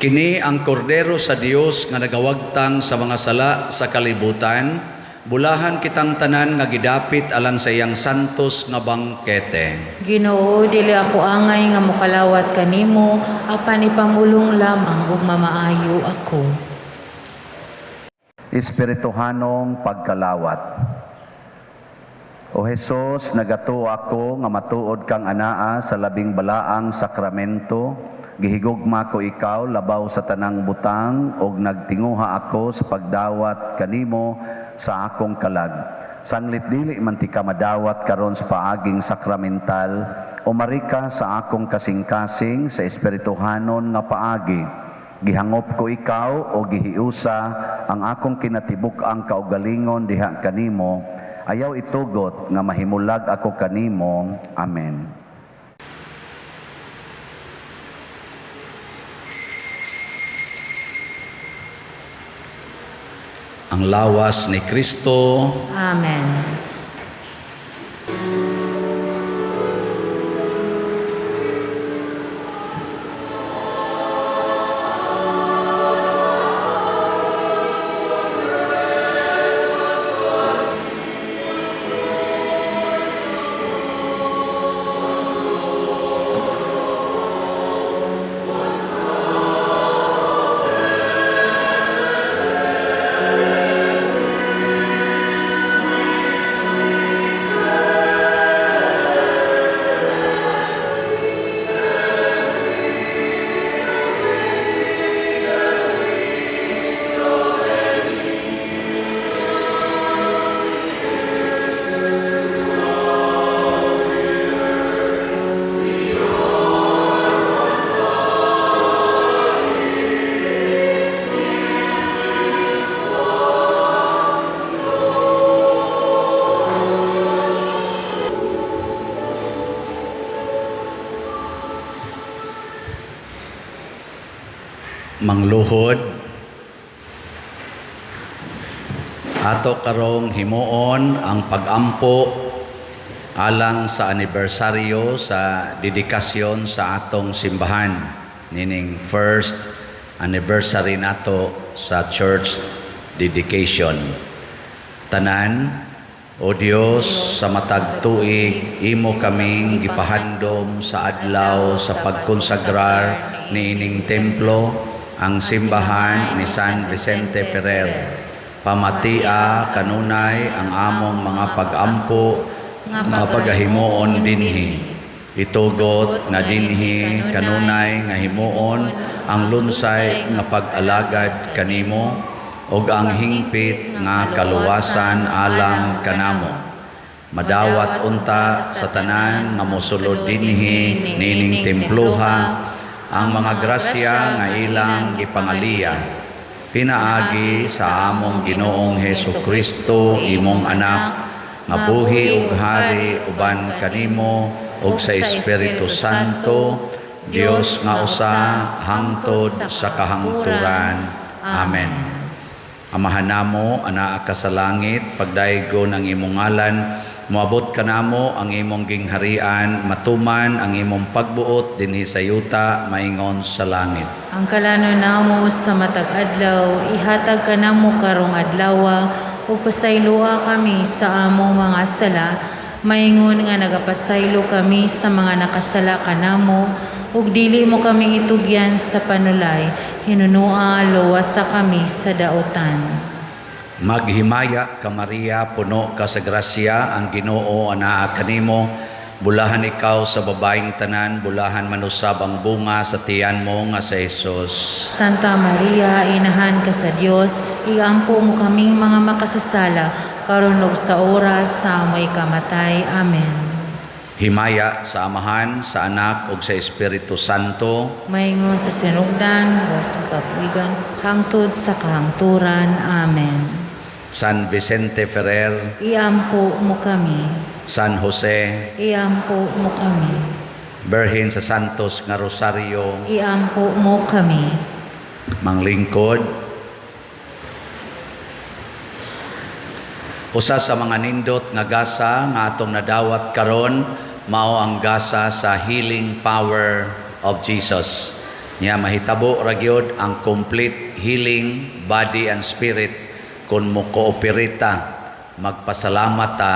Kini ang kordero sa Dios nga nagawagtang sa mga sala sa kalibutan. Bulahan kitang tanan nga gidapit alang sa iyang santos nga bangkete. Ginoo, dili ako angay nga mokalawat kanimo, apan ipamulong lamang ug mamaayo ako. Espirituhanong pagkalawat. O Hesus, nagatuo ako nga matuod kang anaa sa labing balaang sakramento. Gihigugma ko ikaw labaw sa tanang butang ug nagtinguha ako sa pagdawat kanimo sa akong kalag. Sanglit dili man ti ka madawat karon sa paaging sakramental, umari ka sa akong kasing-kasing sa espirituhanon nga paagi. Gihangop ko ikaw o gihiusa ang akong kinatibuk-ang kaugalingon diha kanimo. Ayaw itugot nga mahimulag ako kanimo. Amen. Ang lawas ni Kristo. Amen. Mangluhod. Ato karong himuon ang pagampo alang sa anibersaryo sa dedikasyon sa atong simbahan, nining first anniversary nato sa church dedication. Tanan, O Dios, sa matag tuig imo kaming gipahandom sa adlaw sa pagkonsagrar niining templo, ang simbahan ni San Vicente Ferrer. Pamatia kanunay ang among mga pagampo nga pagahimuon dinhi. Itugot nga dinhi kanunay nga himuon ang lunsay nga pag-alagad kanimo ug ang hingpit nga kaluwasan alang kanamo. Madawat unta sa tanan nga mosulod dinhi nining temploha ang mga grasya nga ilang gipangaliya pinaagi sa among Ginoong Hesus Kristo, imong anak, nga buhi ug hari uban kanimo ug sa Espiritu Santo, Dios nga usa hangtod sa kahangturan. Amen. Amahan namo, anaa ka sa langit, pagdaygon ang imong ngalan, moabot kanamo ang imong gingharian, matuman ang imong pagbuot dinhi sa yuta maingon sa langit. Ang kalanon namo sa matag adlaw, ihatag kanamo karong adlawa, ug pasayloa kami sa among mga sala, maingon nga nagapasaylo kami sa mga nakasala kanamo, ug dili mo kami itugyan sa panulay, hinunoa luwasa kami sa dautan. Maghimaya ka, Maria, puno ka sa grasya, ang Ginoo anaa kanimo. Bulahan ikaw sa babaeng tanan, bulahan man usab ang bunga sa tiyan mo nga si Jesus. Santa Maria, inahan ka sa Dios, iampo mo kaming mga makasasala, karon ug sa oras sa amoy kamatay. Amen. Himaya sa Amahan, sa Anak ug sa Espiritu Santo. Maingon sa sinugdan, sa tuigan, hangtod sa kahangturan. Amen. San Vicente Ferrer, Iampo mo kami. San Jose, Iampo mo kami. Birhen sa Santos nga Rosario, Iampo mo kami. Manglingkod. Usa sa mga nindot nga gasa nga atong nadawat karon mao ang gasa sa healing power of Jesus. Nya mahitabo ra gyud ang complete healing body and spirit kung mo cooperate ta, magpasalamat ta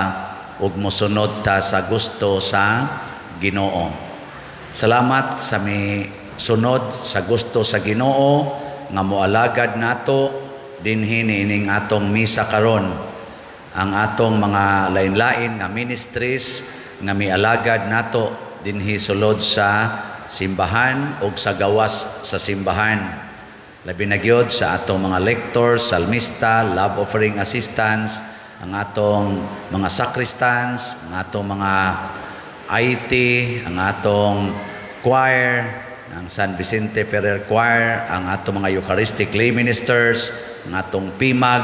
ug mosunod ta sa gusto sa Ginoo. Salamat sa mi sunod sa gusto sa Ginoo nga moalagad nato dinhi niining atong misa karon. Ang atong mga lain-lain nga ministries nga mialagad nato dinhi sulod sa simbahan ug sa gawas sa simbahan. Labi na gyud sa atong mga lectors, salmista, love offering assistants, ang atong mga sacristans, ang atong mga IT, ang atong choir, ang San Vicente Ferrer Choir, ang atong mga Eucharistic lay ministers, ang atong PIMAG,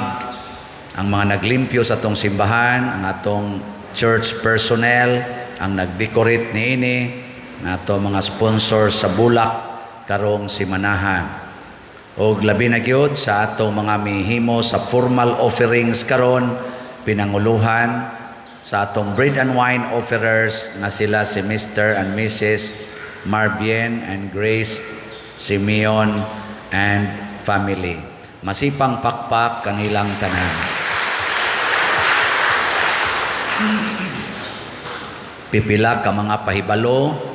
ang mga naglimpyo sa atong simbahan, ang atong church personnel, ang nag-decorate niini, ang atong mga sponsors sa bulak karong simanaha. Og labi na gyud sa atong mga mihimo sa formal offerings karon, pinanguluhan sa atong bread and wine offerers nga sila si Mr. and Mrs. Marvien and Grace Simeon and family. Masipang pakpak kanilang tanan. Pipila ka mga pahibalo.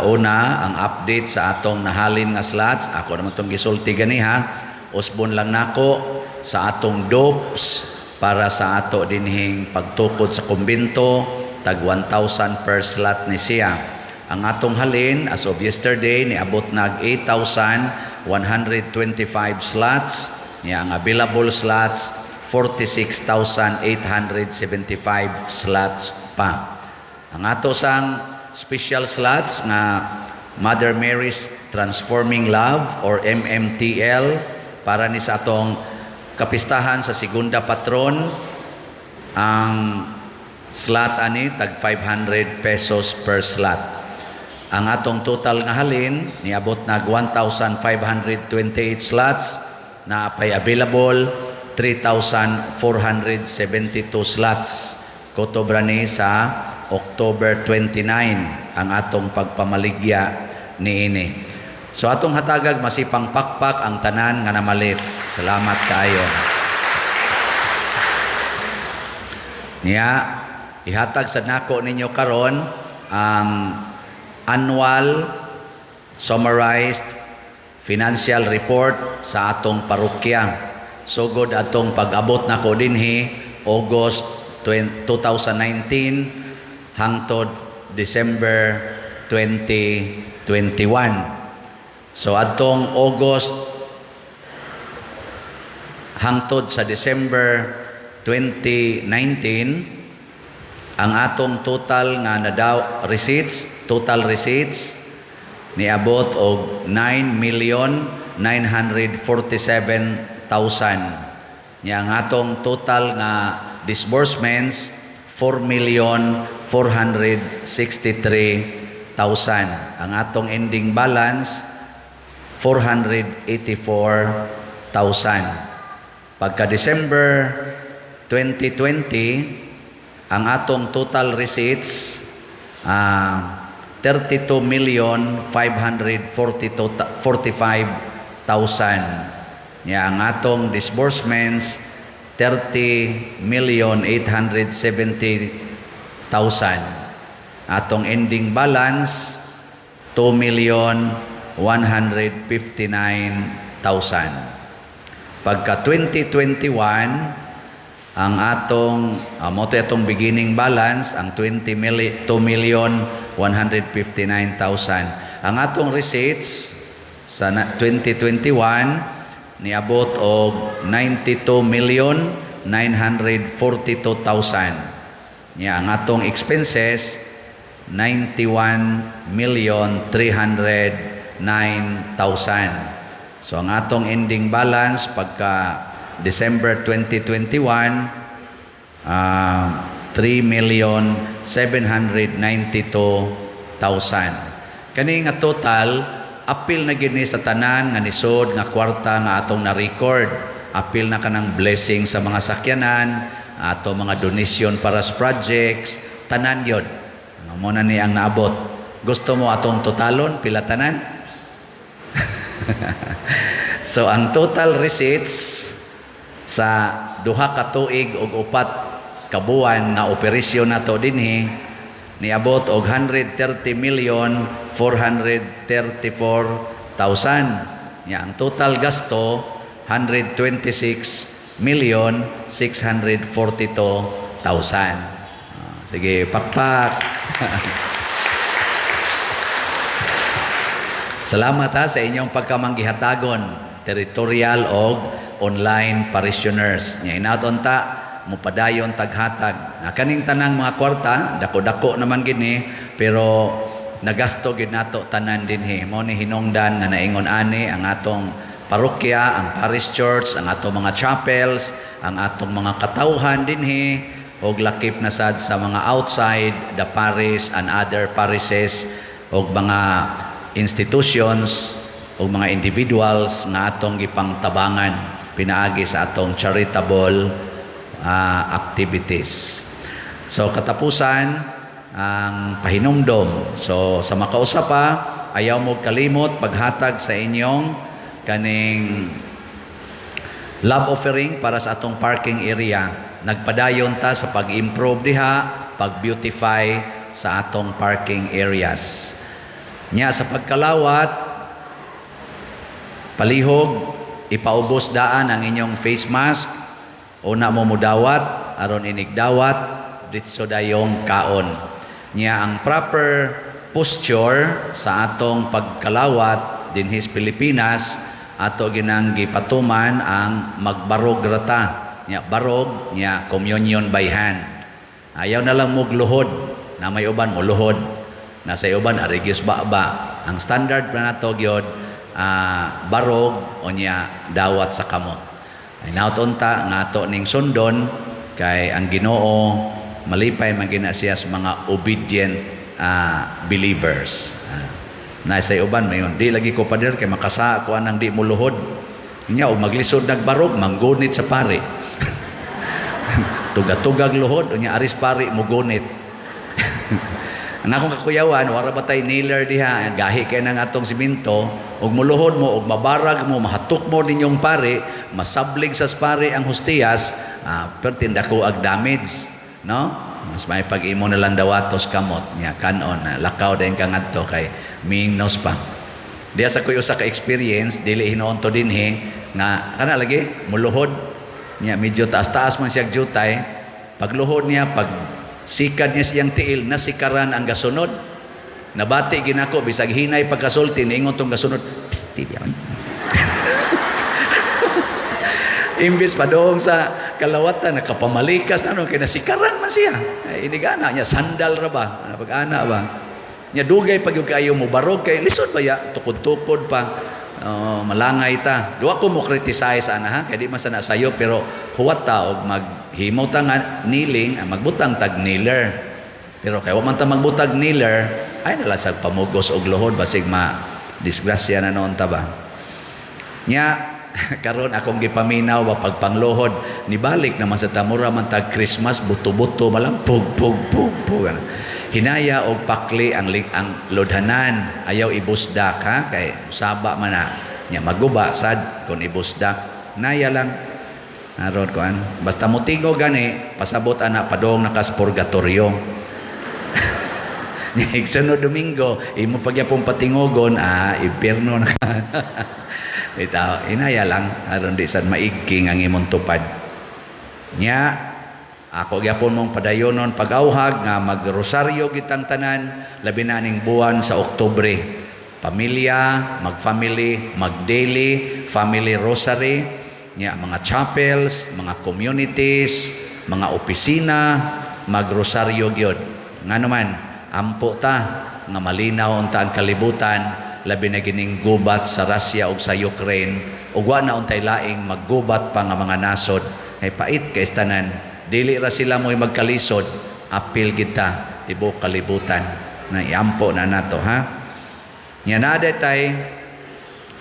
Una, ang update sa atong nahalin nga slots. Ako naman itong gisulti gani ha. Usbon lang nako sa atong dopes para sa ato dinhing pagtukod sa kumbinto, tag 1,000 per slot ni siya. Ang atong halin as of yesterday niabot nag 8,125 slots. Niya ang available slots 46,875 slots pa. Ang ato sang special slots nga Mother Mary's Transforming Love or MMTL para ni sa atong kapistahan sa Segunda Patron, ang slot ani tag 500 pesos per slot. Ang atong total nga halin niabot nag 1,528 slots, naa pay available 3,472 slots. Kutob ra ni sa October 29 ang atong pagpamaligya niini. So atong hatagag masipang pakpak ang tanan nga namalit. Salamat kaayo. Niya ihatag sa nako ninyo karon ang annual summarized financial report sa atong parokya. Sugod atong pag-abot nako dinhi August 2019 hangtod December 2021. So adtong August hangtod sa December 2019, ang atong total nga nadaw receipts, total receipts niabot og 9,947,000. Nya ang atong total nga disbursements, 4,463,000. Ang atong ending balance, 484,000. Pagka December 2020, ang atong total receipts 32,545,000. Nya ang atong disbursements, 30,870,000. Atong ending balance, 2,159,000. Pagka 2021, ang atong mao to atong beginning balance ang 20 million 2,159,000. Ang atong receipts sa 2021 niabot og 92,942,000. Nya ang atong expenses, 91,309,000. So ang atong ending balance pagka December 2021, 3,792,000. Kani nga total, apil na gini sa tanan nga nisod nga kwarta nga atong na-record. Apil na kanang blessing sa mga sakyanan, ato mga donation para sa projects, tanan gyud. Mo na ni ang naabot. Gusto mo atong totalon pila tanan? So ang total receipts sa 2 ka tuig ug 4 ka buwan nga operasyon nato dinhi niabot og 130 million 434,000. Nya ang total gasto, 126 million 642,000. Ah, sige, pakpak. Salamat ha sa inyong pagkamanggihatagon, territorial og online parishioners. Nya hinaot ta mupadayon taghatag. Na kaning tanang mga kwarta, dako-dako naman gini, pero nagasto gid nato tanan dinhi. Mo ni hinungdan nga naingon ani ang atong parokya, ang parish church, ang atong mga chapels, ang atong mga katawhan dinhi, og lakip na sad sa mga outside the parish and other parishes og mga institutions o mga individuals nga atong gipangtabangan pinaagi sa atong charitable activities. So katapusan ang pahinumdom. So sa makausa pa, ayaw mo kalimot paghatag sa inyong kaning love offering para sa atong parking area. Nagpadayon ta sa pag-improve diha, pag-beautify sa atong parking areas. Nya sa pagkalawat, palihog ipaubos daan ang inyong face mask. Una mo mudawat aron inigdawat ditso dayong kaon. Nya ang proper posture sa atong pagkalawat dinhi sa Pilipinas, ato ginang gipatuman ang magbarog rata. Nya barog, nya communion by hand. Ayaw na lang mugluhod na may uban mo luhod nasa uban arigyos ba. Ang standard pa nato gyud, barog o nya dawat sa kamot. Ay naot unta nga ato ning sundon kay ang Ginoo malipay man gina siya sa mga obedient believers. Na sa uban mayon, "Di lagi ko, pader, kay makasa ko anang di muluhod." Nya og maglisod nagbarog, manggunit sa pare. Tuga-tugag luhod, unya aris pare mugunit. Ang akong kakuyawan, wara ba tay nailer diha, gahi kay nang atong simento, ug muluhod mo, ug mabarag mo, mahatok mo ninyong pare, masablig sa pare ang hustiyas, perti dako ag damage, no? Mas may pag imo na lang dawatos kamot nya kanon na lakaw dayon ka ngadto kay minus pa. Diya sa koy usa ka experience, dili hinuon to dinhi nga kana lagi muluhod niya, medyo taas-taas man siya jutay, pagluhod niya, pag sikad niya siyang tiil, nasikaran ang gasunod. Nabati ginako bisag hinay pagkasulti, niingon tong gasunod, "Psst, yan." Imbis padong sa kalawatan, nakapamalikas na no, kay nasikaran man siya. Ay, inigana niya, sandal ra ba? Ano pag-ana ba? Nya dugay pag yung kaayo mo barog kay lisod ba ya, tukod-tukod pa. Oh, malangay ta. Duwa ko mo criticize ana ha, kay di man sana sayo, pero huwat ta og maghimo ta nga kneeling, magbutang tag kneeler. Pero kay wa man ta magbutag kneeler, ay nala sa pamugos og luhod, basig ma disgrasya na noon ta ba. Nya karon akong gipaminaw ba pagpangluhod, nibalik naman sa tamura man tag Christmas, buto-buto malang, pug pug pug pug. Hinaya og pakli ang lodhanan, ayaw ibusdak ha, kay saba man na nya, maguba sad kon ibusdak. Naya lang aron kuan, basta motingo gani pasabot ana padong nakas purgatorio. Nya sunod Domingo imo pagyapon patingogon, impierno na ka. Bitaw, inaya lang aron di sad maigking ang imong tupad. Nya ako gyapon mong padayonon pag-auhag nga magrosaryo gitang tanan, labi na ning buwan sa Oktubre. Pamilya, mag-family, mag-daily family rosary, nya mga chapels, mga communities, mga opisina, magrosaryo gyud. Ngano man, ampo ta nga malinaw unta ang kalibutan, labi na gining gubat sa Russia ug sa Ukraine, ug wa na untay laing maggubat pa nga mga nasod, ay pait kay tanan. Dili ra sila mo'y magkalisod, apil kita tibuok kalibutan na iampo na nato ha. Nya naa tay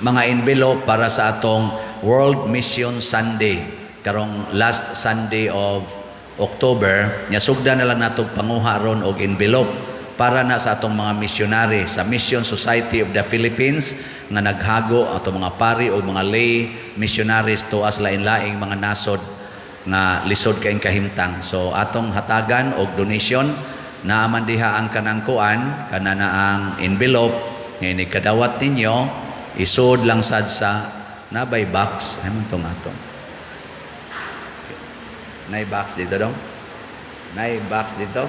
mga envelope para sa atong World Mission Sunday karong last Sunday of October. Nya sugdan na lang nato panguha ron og envelope para na sa atong mga missionary sa Mission Society of the Philippines nga naghago atong mga pari o mga lay missionaries tuas lain-laing mga nasod nga lisod kaayong kahimtang. So atong hatagan og donation. Naaman diha ang kanang kuan, kana na ang envelope nga inig kadawat ninyo, isod lang sad sa nabay box. Ay man tong atong. Nay box dito dong. Nay box dito.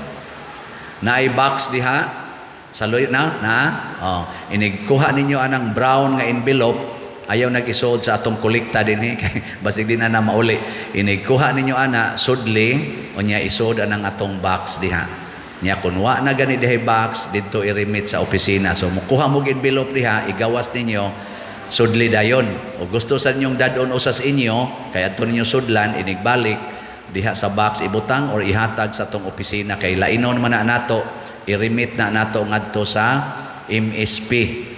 Naay box diha sa luyo na na. Oh, inig kuha ninyo anang brown nga envelope, ayaw nag-isod sa atong kolekta dinhi kay basig di na na mauli. Inig kuha ninyo ana, sudli, unya isod anang atong box diha. Nya kun wa na gani dihay box didto, i-remit sa opisina. So mukuha mo envelope diha, igawas ninyo, sudli dayon. O gusto sa inyong dadon usas inyo kay adto ninyo sudlan, inigbalik diha sa box ibutang or ihatag sa atong opisina kay lainon man na nato, i-remit na nato ngadto sa MSP,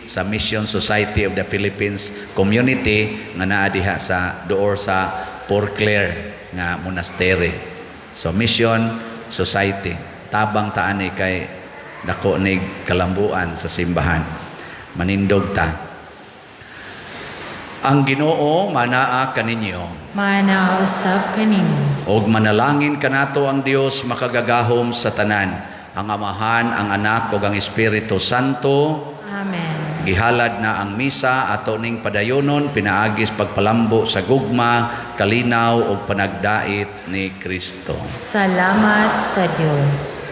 sa Mission Society of the Philippines Community nga naa diha sa door sa Poor Clare nga monastery. So Mission Society, tabang taani kay dako nig kalambuan sa simbahan. Manindog ta. Ang Ginoo manaa kaninyo. Manaa usab kanimo. Og manalangin kanato ang Dios makagagahom sa tanan, ang Amahan, ang Anak ug ang Espiritu Santo. Amen. Gihalad na ang misa, ato ning padayonon pinaagis pagpalambo sa gugma, kalinaw ug panagdait ni Kristo. Salamat sa Dios.